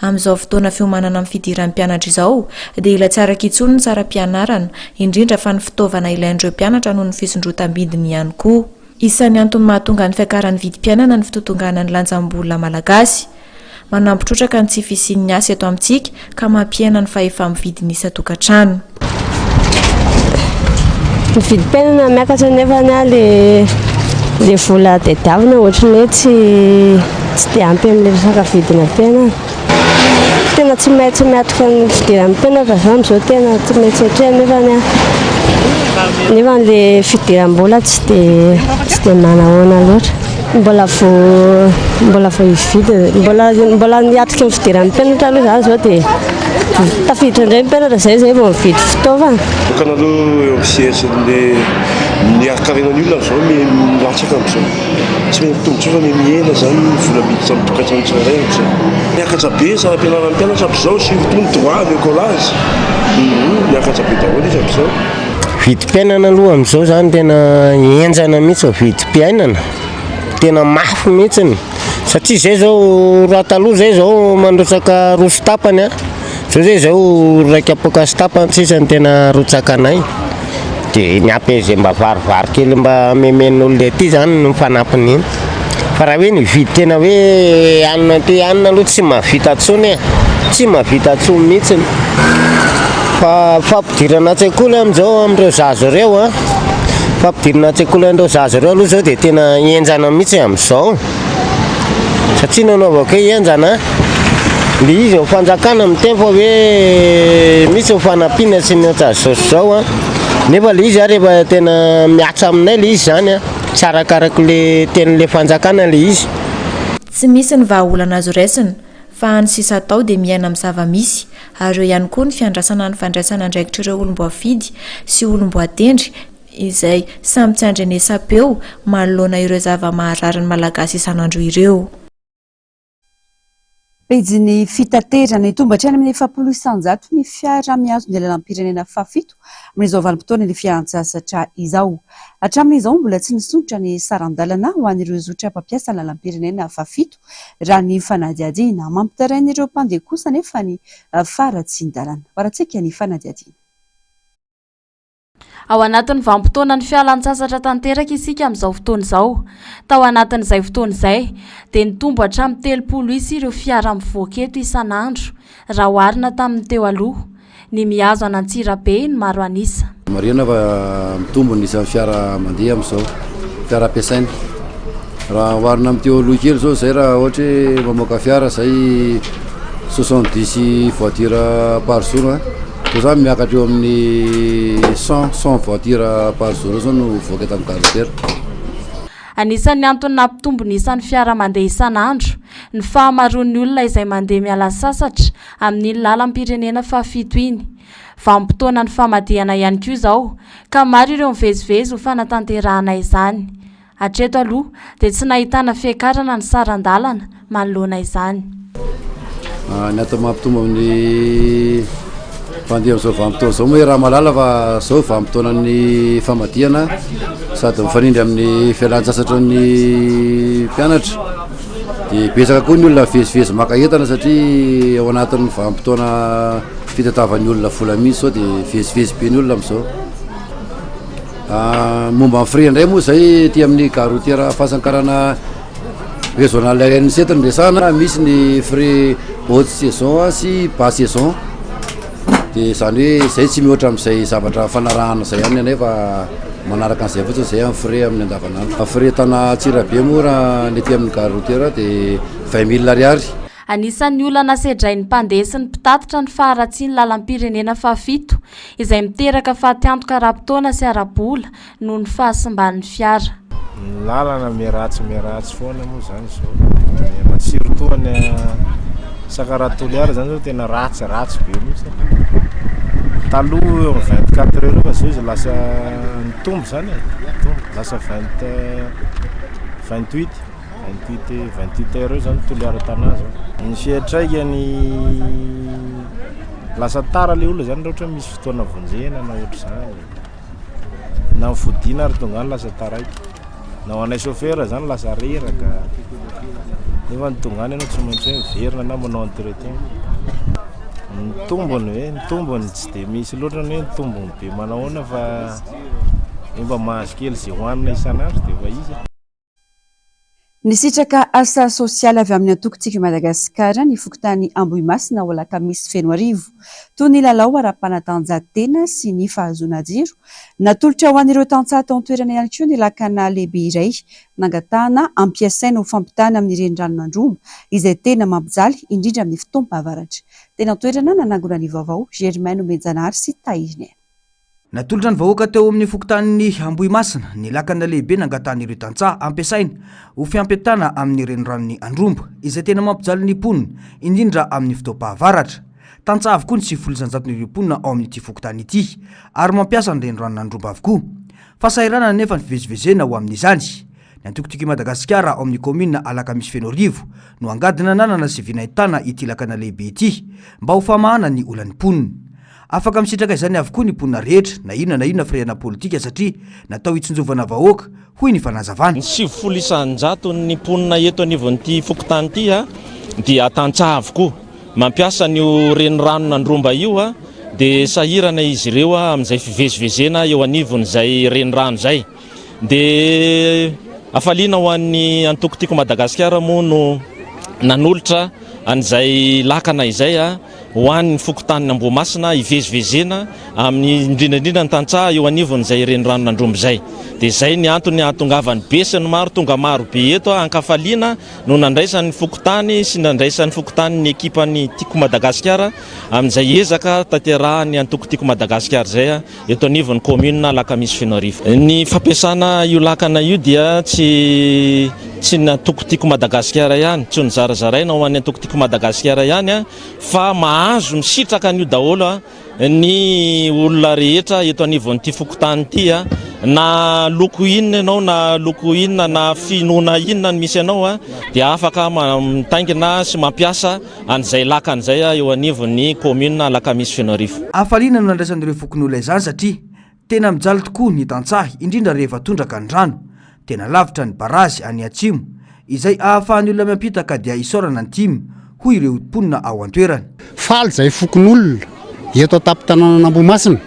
Amin'izao fotoana fiomanana amin'ny fidiran'ny mpianatra izao dia ila tsy araka intsony ny saram-pianarana, indrindra fa ny fitaovana ilain'ireo mpianatra noho ny fisondrotam-bidiny ihany koa. Isan'ny antony mahatonga ny fiakaran'ny vidim-piainana ny fitotonganan'ny lanjam-bola malagasy. Manampy trotraka ny tsy fisian'ny asa eto amintsika ka mampihena ny fahefa-mividin'ny isan-tokantrano. Ny vidim-piainana miakatra nefa ny ahy le Ilay vola tadiavina ohatran'ny hoe tsy tsy dia ampy amin'ilay resaka vidina fiainana. Tena tsy maintsy miatrika ny fidiran'ny mpianatra izao amin'izao tena tsy maintsy atrehina nefany an, nefa ilay fidiram-bola tsy dia tsy dia manahoana loatra. Mbola vao mbola vao hividy, mbola mbola hiatrika ny fidiran'ny mpianatra aloha izany izao dia tafiditra indray ny mpianatra izay izay vao mividy fitaovana. Tokana aloha eo amin'ny sehatry ny ny harinkarenan'ny olona amin'izao milatsaka amin'izao. Tsy miha-mitombo intsony fa miha-mihena izany ny vola miditra amin'ny tokantrano tsirairay amin'izao. Miakatra be ny saram-pianaran'ny mpianatra amin'izao surtout ny droit ny écolage. Miakatra be daholo izy amin'izao. Vidim-piainana aloha amin'izao izany tena henjana mihitsy ny vidim-piainana, tena mafy mihitsiny satria zay zao raha taloha zay zao mandrotsaka roa sy tapany a, zao zay zao iray kapoaka sy tapany sisa no tena arotsakanay, de ny ampy an'izay mba varivary kely mba memen'olona ety zany no fanampiny iny, fa raha hoe ny hividy tena hoe hanina ty hanina aloha tsy mahavita intsony e, tsy mahavita intsony mihitsiny, fa fampidirana an-tsekoly amin'izao amin'ireo zaza ireo an, fampidirana an-tsekoly an'ireo zaza ireo aloha izao dia tena henjana mihitsy amin'izao, satria nanaovako hoe henjana le izy ny fanjakana miteny fa hoe misy ny fanampiana sy ny ohatran'izao sy izao an, nefa le izy ary efa tena mihatra aminay le izy zany an, tsy arakarak'le tenin'le fanjakana le izy. Tsy misy ny vahaolana azo raisina fa ny sisa atao dia miaina amin'ny zava-misy ary eo ihany koa ny fiandrasana ny fandraisana andraikitr'ireo olom-boafidy sy olom-boatendry izay samy tsy andrenesam-peo manoloana ireo zava-maharary ny Malagasy isan'andro ireo. Pejin'ny fitaterana, nitombo hatrany amin'ny 40% ny fiara mihazo ny lalam-pirenena fahafito amin'izao vanim-potoanan'ny fialan-tsasatra izao. Hatramin'izao, mbola tsy nisondrotra ny saran-dalana ho an'ireo zotra mpampiasa ny lalam-pirenena fahafito raha ny fanadihadiana. Mampitaraina ireo mpandeha kosa anefa ny faharatsian-dalana. Hoarantsika ny fanadihadiana. Ao anatin'ny vanim-potoanan'ny fialan-tsasatra tanteraka isika amin'izao fotoana izao. Tao anatin'izay fotoana izay dia nitombo hatramin'ny 30 isa ireo fiara mivoaka eto isan'andro raha oharina tamin'ny teo aloha. Ny mihazo an'Antsirabe no maro an'isa. Marihina fa mitombo ny isan'ny fiara mandeha amin'izao, fiara ampiasaina. Raha oharina amin'ny teo aloha kely izao izay raha ohatra hoe mamoaka fiara izay 70 voiture par jour a, izao izany miakatra eo amin'ny 100, 100 voiture par jour eo izao no mivoaka eto amin'ny gare routière. Anisan'ny antony nampitombo ny isan'ny fiara mandeha isan'andro ny fahamaroan'ny olona izay mandeha miala sasatra amin'iny lalam-pirenena fahafito iny. Vanim-potoanan'ny famadihana ihany koa izao ka maro ireo mivezivezy ho fanatanterahana izany. Hatreto aloha dia tsy nahitana fiakarana ny saran-dalana manoloana izany. Ny antony mampitombo amin'ny mpandeha amin'izao vanim-potoana izao moa hoe raha mahalala fa izao vanim-potoanan'ny famadihana sady mifanindry amin'ny fialan-tsasatry ny mpianatra. Dia betsaka koa ny olona mivezivezy maka entana satria ao anatin'ny vanim-potoana fitadiavan'ny olona vola mihitsy izao dia mivezivezy be ny olona amin'izao. Momba ny frais indray moa izay aty amin'ny gare routière Fasankarana régional RN7 no resahana, misy ny frais haute saison sy basse saison, dia izany hoe izay tsy mihoatra amin'izay zavatra fanarahana izay ihany ny anay fa manaraka an'izay fotsiny izay amin'ny frais amin'ny andavanandro. Frais Tana Antsirabe moa raha ny aty amin'ny gare routière dia 20 mille ariary. Anisan'ny olana sedrain'ny mpandeha sy ny mpitatitra ny faharatsian'ny lalam-pirenena fahafito, izay miteraka fatiantoka ara-potoana sy ara-bola noho ny fahasimban'ny fiara. Ny lalana miharatsy miharatsy foana moa zany zao, miharatsy surtout any Sakaraha Toliara zany zao tena ratsy ratsy be mihitsy. Taloha eo amin'ny 24 heures eo fa zao izy lasa nitombo zany e, nitombo lasa 20 28 28 28 heures eo zany Toliara Tana zao. Ny fiantraikany lasa tara le olona zany raha ohatra hoe misy fotoana vonjena na ohatr'izany. Na ny fodiana ary tonga any lasa taraiky. Na ho anay chauffeur zany lasa reraka. Nefa ny tonga any ianao tsy maintsy hoe miverina na manao entretien. Ny tombony ve? Ny tombony tsy dia misy loatra ny hoe ny tombony be manahoana fa hoe mba mahazo kely izay hohanina isan'andro dia efa izy e. Nisitraka asa sosialy avy amin'ny antoko Tiako i Madagasikara ny fokontany Ambohimasina ao Alakamisy Fenoarivo. Toy ny lalao ara-panatanjahantena sy ny fahazoana jiro. Natolotra ho an'ireo tantsaha tao an-toerana ihany koa ny lakana lehibe iray nangatahana hampiasaina ho fampitana amin'ny reniranon'Androma izay tena mampijaly indrindra amin'ny fotoam-pahavaratra. Teny an-toerana nanangona ny vaovao Germain Nomenjanahary sy Tahiriniaina. Natolotra ny vahoaka teo amin'ny fokontanin'i Ambohimasina ny lakana lehibe nangatahan'ireo tantsaha ampiasaina ho fiampitana amin'ny reniranon'i Andromba izay tena mampijaly ny mponina, indrindra amin'ny fotoam-pahavaratra. Tantsaha avokoa ny 90 isan-jaton'ireo mponina ao amin'ity fokontany ity ary mampiasa ny reniranon'Andromba avokoa. Fahasahiranana anefa ny fivezivezena ho amin'izany. Ny antoko Tiako i Madagasikara ao amin'ny kaominina Alakamisy Fenoarivo no angady nananana sy vinahitana ity lakana lehibe ity mba ho famahana ny olan'ny mponina. Afaka misitraka izany avokoa ny mponina rehetra, na inona na inona firehana politika satria natao hitsinjovana vahoaka, hoy ny fanazavana. Ny 90 isan-jaton'ny mponina eto anivon'ity fokontany ity dia tantsaha avokoa. Mampiasa an'io reniranon'Andromba io dia sahirana izy ireo amin'izay fivezivezena eo anivon'izay renirano izay. Dia hafaliana ho an'ny antoko Tiako Madagasikara moa no nanolotra an'izay lakana izay ho an'ny fokontanin' Ambohimasina hivezivezena amin'ny indrindra indrindra ny tantsaha eo anivon'izay reniranon'Andromba izay. Dia izay ny antony hahatongavan'ny be sy ny maro tonga maro be eto ankafaliana no nandraisan'ny fokontany sy nandraisan'ny fokontany ny ekipan'ny Tiako Madagasikara amin'izay ezaka tanterahan'ny antoko Tiako Madagasikara izay eto anivon'ny kaominina Alakamisy Fenoarivo. Ny fampiasana io lakana io dia tsy tsy ny antoko Tiako Madagasikara ihany, tsy nozarazaraina ho an'ny antoko Tiako Madagasikara ihany fa mahazo misitraka an'io daholo ny olona rehetra eto anivon'ity fokontany ity na loko inona ianao na loko inona na finoana inona no misy anao dia afaka mitaingina sy mampiasa an'izay lakana izay eo anivon'ny kaominina Alakamisy Fenoarivo. Hafaliana no nandraisan'ireo fokonolona izany satria tena mijaly tokoa ny tantsaha indrindra rehefa tondraka ny rano. Tena lavitra ny barazy any atsimo izay ahafahan'ny olona miampita ka dia isaorana ny tim hoy ireo mponina ao an-toerana. Faly izahay fokonolona eto an-tampon-tanànan'Ambohimasina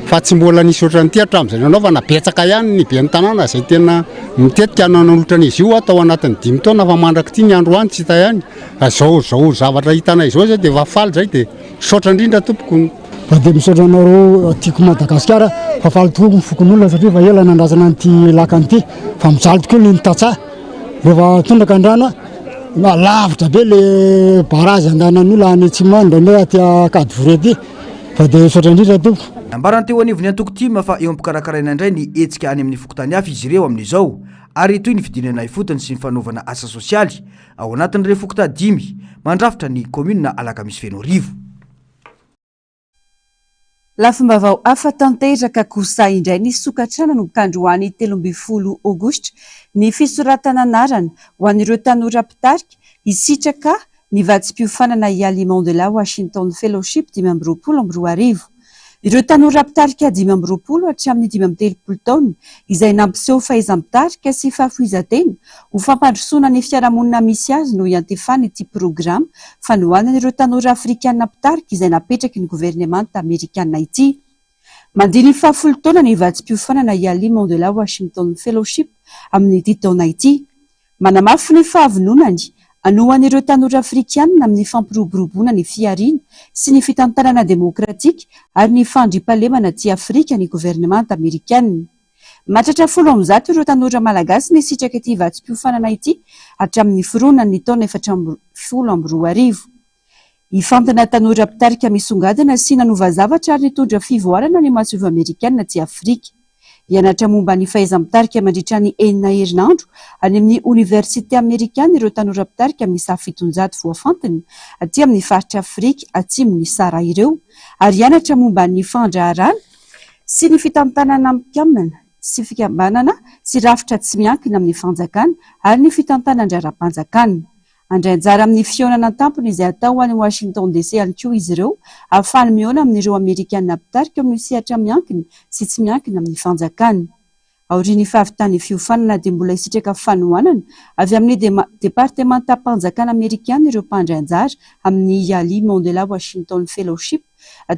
fa tsy mbola nisy ohatran'ity hatramin'izay nanaovana, betsaka ihany ny ben'ny tanàna izay tena mitetika nanolotra an'izy io tao anatin'ny dimy taona fa mandrak'ity ny androany tsy hita ihany. Fa zao zao zavatra hitanay zao zay dia efa faly zay dia misaotra indrindra tompoko. Fa dia misaotra anareo Tiako Madagasikara fa faly tokoa ny fokonolona satria efa ela nandrasana an'ity lakana ity fa mijaly tokoa ny tantsaha rehefa tondraka ny rano a, lavitra be le barazy andehanan'ny olona any atsimo any indraindray aty Ankadivory aty fa dia misaotra indrindra tompoko. Nambaran'ny teo anivon'ny antoko tim fa eo am-pikarakaraina indray ny hetsika any amin'ny fokontany hafa izy ireo amin'izao ary hitohy ny fidinana ifotony sy ny fanaovana asa sosialy ao anatin'ireo fokontany dimy mandrafitra ny kaominina Alakamisy Fenoarivo. Lafim-baovao hafa tanteraka kosa indray nisokatra nanomboka androany 13 aogositra ny fisoratana anarana ho an'ireo tanora mpitarika hisitraka ny vatsim-piofanana Yali Mandela Washington Fellowship 2025. Ireo tanora mpitarika 25 hatramin'ny 35 taona izay nampiseho fahaiza-mitarika sy fahafoizan-tena ho fampandrosoana ny fiarahamonina misy azy no iantefana ity programa fanohanana ireo tanora afrikana mpitarika izay napetraky ny governemanta amerikana ity. Mandia ny fahafolo taona ny vatsim-piofanana Yali Mandela Washington Fellowship amin'ity taona ity. Manamafy ny fahavononany hanohana ireo tanora Afrikanina amin'ny fampiroboroboana ny fihariana sy ny fitantanana demokratika ary ny fandriampahalemana aty Afrika ny governemanta amerikanina. Mahatratra 110 ireo tanora malagasy nisitraka ity vatsim-piofanana ity hatramin'ny fironan'ny taona 2014. Hifantina tanora mpitarika misongadina sy nanova zavatra ary nitondra fivoarana ny masoivoho amerikana aty Afrika. Hianatra momba ny fahaiza-mitarika mandritra ny enina herinandro any amin'ny oniversite amerikana ireo tanora mpitarika miisa 700 voafantina aty amin'ny faritra Afrika atsimon'i Sahara ireo ary hianatra momba ny fandraharana sy ny fitantanana mikambana sy fikambanana sy rafitra tsy miankina amin'ny fanjakana ary ny fitantanan-draharaham-panjakana. Handray anjara amin'ny fihaonana an-tampony izay hatao any Washington DC ihany koa izy ireo, ahafahany mihaona amin'ireo Amerikana mpitarika eo amin'ny sehatra miankina sy tsy miankina amin'ny fanjakana. Aorian'ny fahavitan'ny fiofanana dia mbola hisitraka fanohanana avy amin'ny Departemantam-panjakana Amerikana ireo mpandray anjara amin'ny Yali Mandela Washington Fellowship,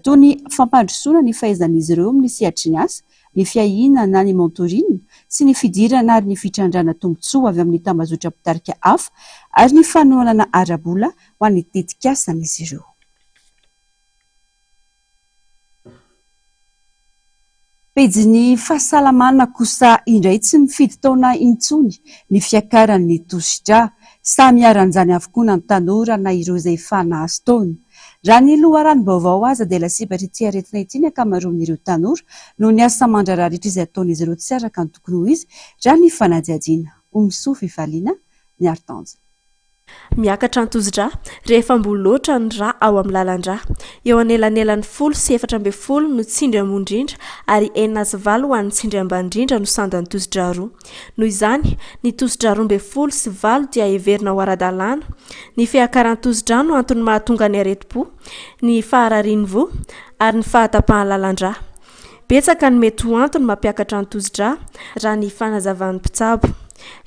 toy ny fampandrosoana ny fahaizan'izy ireo amin'ny sehatry ny asa. ny fiahiana na ny mentoring sy ny fidirana ary ny fitrandrahana tombontsoa avy amin'ny tambazotra mpitarika hafa ary ny fanohanana ara-bola ho an'ny tetikasan'izy ireo. Pejin'ny fahasalamana kosa indray tsy mifidy taona intsony ny fiakaran'ny tosidra. Samy iharan'izany avokoa na ny tanora na ireo izay efa nahazo taona. Raha ny loharanom-baovao aza dia lasibatr'ity aretina ity ny ankamaroan'ireo tanora noho ny asa aman-draharaha rehetra izay ataon'izy ireo tsy araka ny tokony ho izy, raha ny fanadihadiana. Omisoa Fifaliana, Miaritanjona. Miakatra ny tosidra rehefa ambony loatra ny ra ao amin'ny lalan-dra. Eo anelanelan'ny 10 sy 14 no tsindry ambony indrindra ary 6 sy 8 ho an'ny tsindry ambany indrindra no sandan'ny tosidra roa. Noho izany, ny tosidra 12 sy 8 dia heverina ho ara-dalàna. Ny fiakaran'ny tosidra no antony mahatonga ny aretim-po, ny fahararian'ny voa ary ny fahatapahan'ny lalan-dra. Betsaka ny mety ho antony mampiakatra ny tosidra, raha ny fanazavan'ny mpitsabo.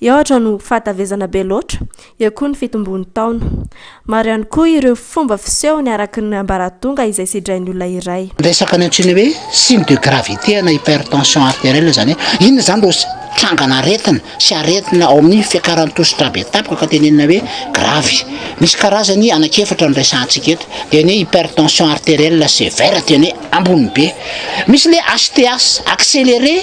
Eo ohatra no fahatavezana be loatra, eo koa ny fitomboan'ny taona. Maro ihany koa ireo fomba fisehony araka ny ambaratonga izay sedrain'ny olona iray. Resaka ny antsoina hoe signe de gravité ana hypertension artérielle izany hoe inona izany ireo trangan'aretina sy aretina ao amin'ny fiakaran'ny tosidra be tampoka ka tenenina hoe gravy. Misy karazany anankiefatra no resahantsika eto dia ny hoe hypertension artérielle sévère tena hoe ambony be. Misy le HTH accéléré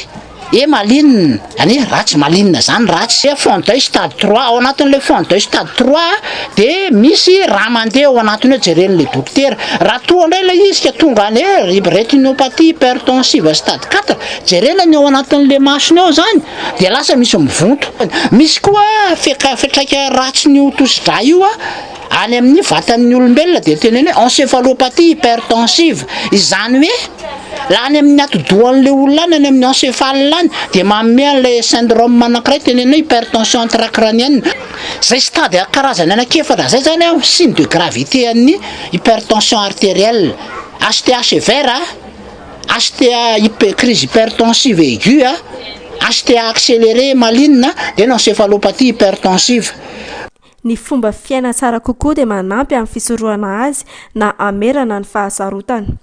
et maligne, zany hoe ratsy, maligne zany ratsy. Fond d'oeil stade trois, ao anatin'le fond d'oeil stade trois de misy rà mandeha ao anatiny ao jeren'le dokotera. Raha toa indray ilay izy ka tonga any hoe rétinopathie hypertensive stade quatre, jerena ny ao anatin'le masony ao zany de lasa misy mivonto. Misy koa fiaka- fiantraika ratsin'io tosi-drà io any amin'ny vatan'ny olombelona dia teneno hoe encéphalopathie hypertensive, izany hoe lany amin'ny atidohan'ilay olona any, any amin'ny encéphale any dia manome an'ilay syndrome anankiray teneno hoe hypertension intracrânienne. Zay stade karazany anankiefatra zay zany an, signe de gravité an'ny hypertension artérielle, HTA sévère, HTA hyper crise hypertensive aiguë, HTA accélérée maligne, dia ny encéphalopathie hypertensive. Ny fomba fiaina tsara kokoa dia manampy amin'ny fisorohana azy na hamerana ny fahasarotana.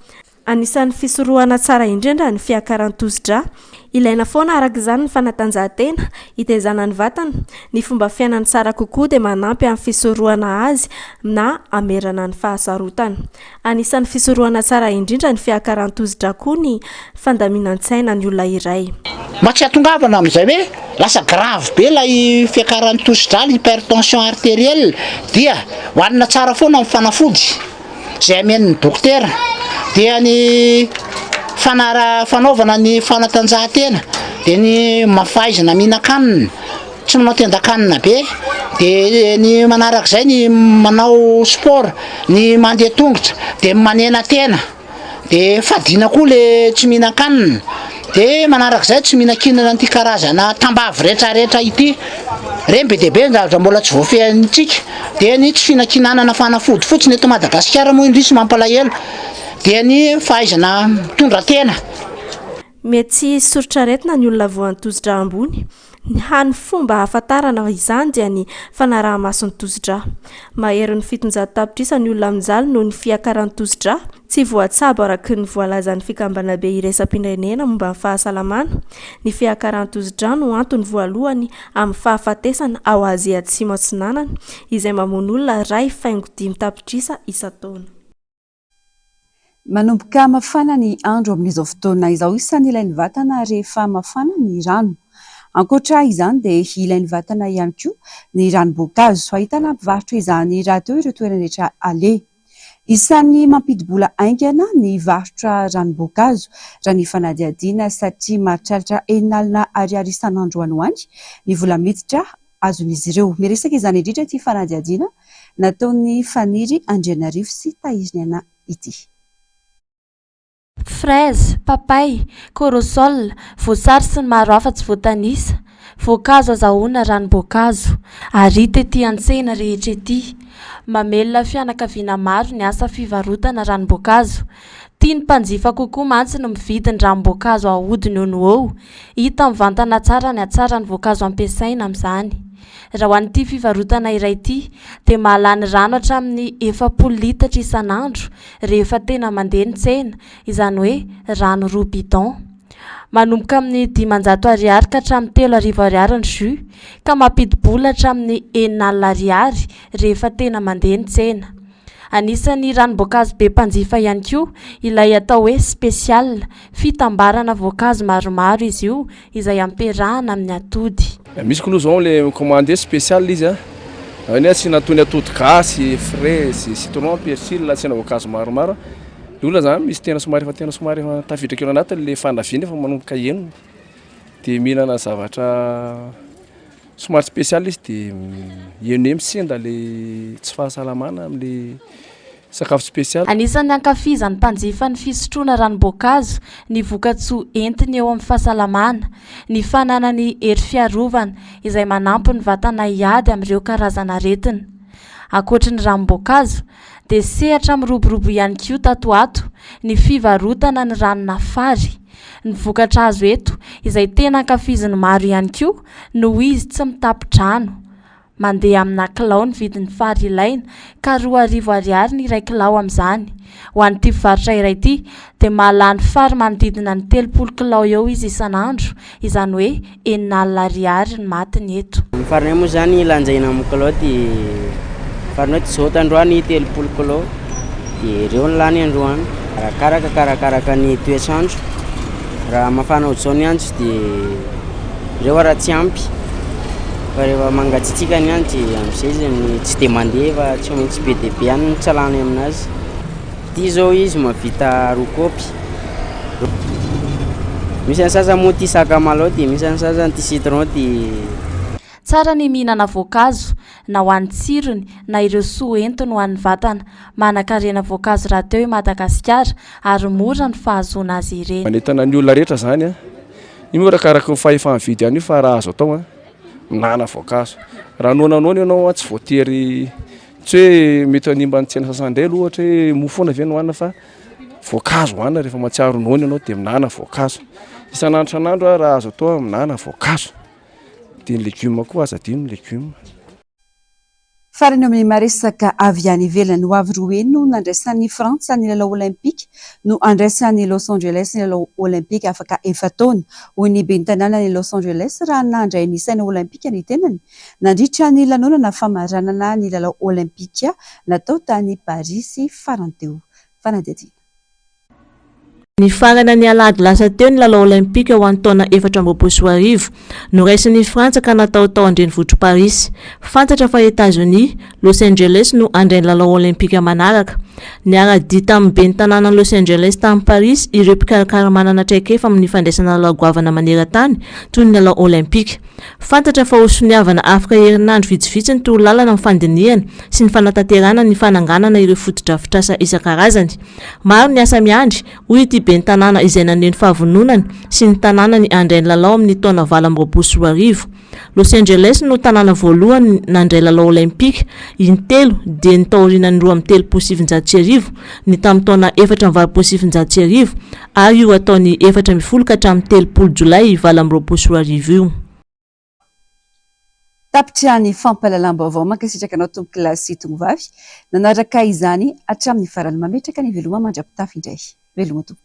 Anisan'ny fisorohana tsara indrindra ny fiakaran'ny tosidra. Ilaina foana araka izany ny fanatanjahantena, hitaizana ny vatana. Ny fomba fiainana tsara kokoa dia manampy amin'ny fisorohana azy na hamerana ny fahasarotana. Anisan'ny fisorohana tsara indrindra ny fiakaran'ny tosidra koa ny fandaminan-tsaina ny olona iray. Mba tsy hahatongavana amin'izay hoe lasa grave be ilay fiakaran'ny tosidra, l'hypertension artérielle, dia hohanina tsara foana ny fanafody izay amen'ny dokotera, dia ny fanara- fanaovana ny fanatanjahantena, dia ny fahaizana mihinan-kanina. Tsy manao tendan-kanina be, de ny manarak'izay ny manao sport, ny mandeha tongotra, de manena tena, de fadiana koa le tsy mihinan-kanina, de manarak'izay tsy mihinan-kinana an'ity karazana tambavy retraretra ity, reny be dia be ny zavatra mbola tsy voafehintsika, de ny tsy fihinankinanana fanafody fotsiny eto Madagasikara moa indrisy mampalahelo, dia ny fahaizana mitondra tena. Mety tsy hisy soritr'aretina ny olona voan'ny tosidra ambony. Ny hany fomba ahafantarana izany dia ny fanaraha-maso ny tosidra. Maherin'ny 700 tapitrisa ny olona mijaly noho ny fiakaran'ny tosidra, tsy voatsabo araka ny voalazan'ny Fikambanabe Iraisam-pirenena momba ny Fahasalamana. Ny fiakaran'ny tosidra no antony voalohany amin'ny fahafatesana ao Azia Atsimo Atsinanana, izay mamono olona 1.5 tapitrisa isan-taona. Manomboka mafana ny andro amin'izao fotoana izao. Isan'ny ilain'ny vatana rehefa mafana ny rano. Ankoatra izany dia ilain'ny vatana ihany koa ny ranom-boankazo. Ahitana mpivarotra izany rahateo ireo toerana rehetra aleha. Isan'ny mampidi-bola haingana ny varotra ranom-boankazo raha ny fanadihadiana satria mahatratra 60 ariary isan'andro any ho any ny vola miditra azon'izy ireo. Miresaka izany indrindra ity fanadihadiana nataon'i Faniry Andrianarivo sy Tahiriniaina ity. Fraise, papay, corosol, voasary sy ny maro hafa tsy voatanisa. Voankazo azahoana ranom-boankazo. Ary hita ety an-tsena rehetra ety. Mamelona fianakaviana maro ny asa fivarotana ranom-boankazo. Tian'ny mpanjifa kokoa mantsy ny mividy ny ranom-boankazo ahodina eo no eo. Hita mivantana tsara ny hatsaran'ny voankazo ampiasaina amin'izany. Raha ho an'ity fivarotana iray ity dia mahalany rano hatramin'ny 40 litatra isan'andro rehefa tena mandeha ny tsena, izany hoe rano roa bidon. Manomboka amin'ny 500 ariary ka hatramin'ny 3000 ariary ny jus, ka mampidi-bola hatramin'ny 6000 ariary rehefa tena mandeha ny tsena. Anisan'ny ranom-boankazo be mpanjifa ihany koa ilay atao hoe spécial, fitambarana voankazo maromaro izy io izay ampiarahana amin'ny atody. Misy k'aloha zao le mi-commande hoe spécial izy a, zany hoe asiana toy ny atody gasy, fraise, citron, persil, asiana voankazo maromaro, le olona zany misy tena somary efa tena somary efa tafiditra kely ao anatiny le fanaviana efa manomboka henony de mihinana zavatra somary spécial izy de heno hoe misenda le tsy fahasalamana am'le sakafo spécial. Anisan'ny ankafizan'ny mpanjifa ny fisotroana ranom-boankazo ny vokatsoa entiny eo amin'ny fahasalamana, ny fananany hery fiarovana izay manampy ny vatana hiady amin'ireo karazan'aretina. Ankoatry ny ranom-boankazo dia sehatra miroborobo ihany koa tato ho ato ny fivarotana ny ranona fary. Ny vokatra azo eto izay tena ankafizin'ny maro ihany koa noho izy tsy mitapi-drano. Mandeha amina kilao ny vidin'ny fary ilaina ka 2000 ariary ny iray kilao amin'izany. Ho an'ity mpivarotra iray ity dia mahalany fary manodidina ny 30 kilao eo izy isan'andro, izany hoe 60 ariary ny matiny eto. Ny farinay moa izany lanjaina amin'ny kilao dia farinay dia izao tandroany 30 kilao dia ireo no lany androany. Arakaraka arakaraka ny toetr'andro, raha mafana ohatr'izao ny andro dia ireo raha tsy ampy fa rehefa mangatsiatsiaka ny andro dia amin'izay izy ny tsy dia mandeha fa tsy maintsy be dia be ihany ny tsy lany aminazy. Ity izao izy mahavita roa kaopy. Misy an'ny sasany moa tia sakamalaho dia misy an'ny sasany tia citron dia. Tsara ny mihinana voankazo, na ho an'ny tsirony na ireo soa entiny ho an'ny vatana. Manankarena voankazo rahateo i Madagasikara ary mora ny fahazoana azy ireny. Manentana ny olona rehetra izany an, io moa arakaraka ny fahefa-mividy ihany io fa raha azo atao an, mihinana voankazo. Raha noana noana ianao an, tsy voatery Tsy hoe mety hanimba ny tsena sasany indray aloha ohatra hoe mofo foana ve no hohanina fa voankazo hohanina rehefa mahatsiaro noana ianao dia mihinana voankazo. Isan'andro isan'andro aho raha azo atao mihinana voankazo. Dia ny legioma koa aza adino ny legioma. Farany eo amin'ny maresaka avy any ivelany, ho avy roa heny no nandraisan'i Frantsa ny lalao Olaimpika no handraisan'i Los Angeles ny lalao Olaimpika afaka efa-taona, hoy ny ben'ny tanànan'i Los Angeles raha nandray ny saina Olaimpika ny tenany Nandritra ny lanonana famaranana ny lalao Olympika natao tany Parisy farany teo. Fanadihadiana. Nifarana ny alahady lasa teo ny lalao Olympika ho an'ny taona 2024. Noraisin'i Frantsa ka natao tao an-drenivohitr'i Parisy. Fantatra fa Etazonia, Los Angeles no handray ny lalao Olympika manaraka. Niara-dia tamin'ny ben'ny tanànan'i Los Angeles tany Parisy ireo mpikarakara manana traikefa amin'ny fandraisana lalao goavana maneran-tany toy ny lalao Olympika. Fantatra fa hosoniavana afaka herinandro vitsivitsy ny torolalana amin'ny fandinihana sy ny fanatanterahana ny fananganana ireo fotodrafitrasa isan-karazany. Maro ny asa miandry, hoy ity ben'ny tanàna izay naneho ny fahavononany sy ny tanànany handray ny lalao amin'ny taona 2028. Los Angeles no tanàna voalohany nandray lalao Olaimpika intelo dia ny taorianan'ny 1932, ny tamin'ny taona 1984 ary io atao ny 14 ka hatramin'ny 30 jolay 2028 io. Tapitra ny fampahalalam-baovao. Mankasitraka anao tompokolahy sy tongovavy nanaraka izany hatramin'ny farany. Mametraka ny veloma mandra-pitafy indray. Veloma tompoko.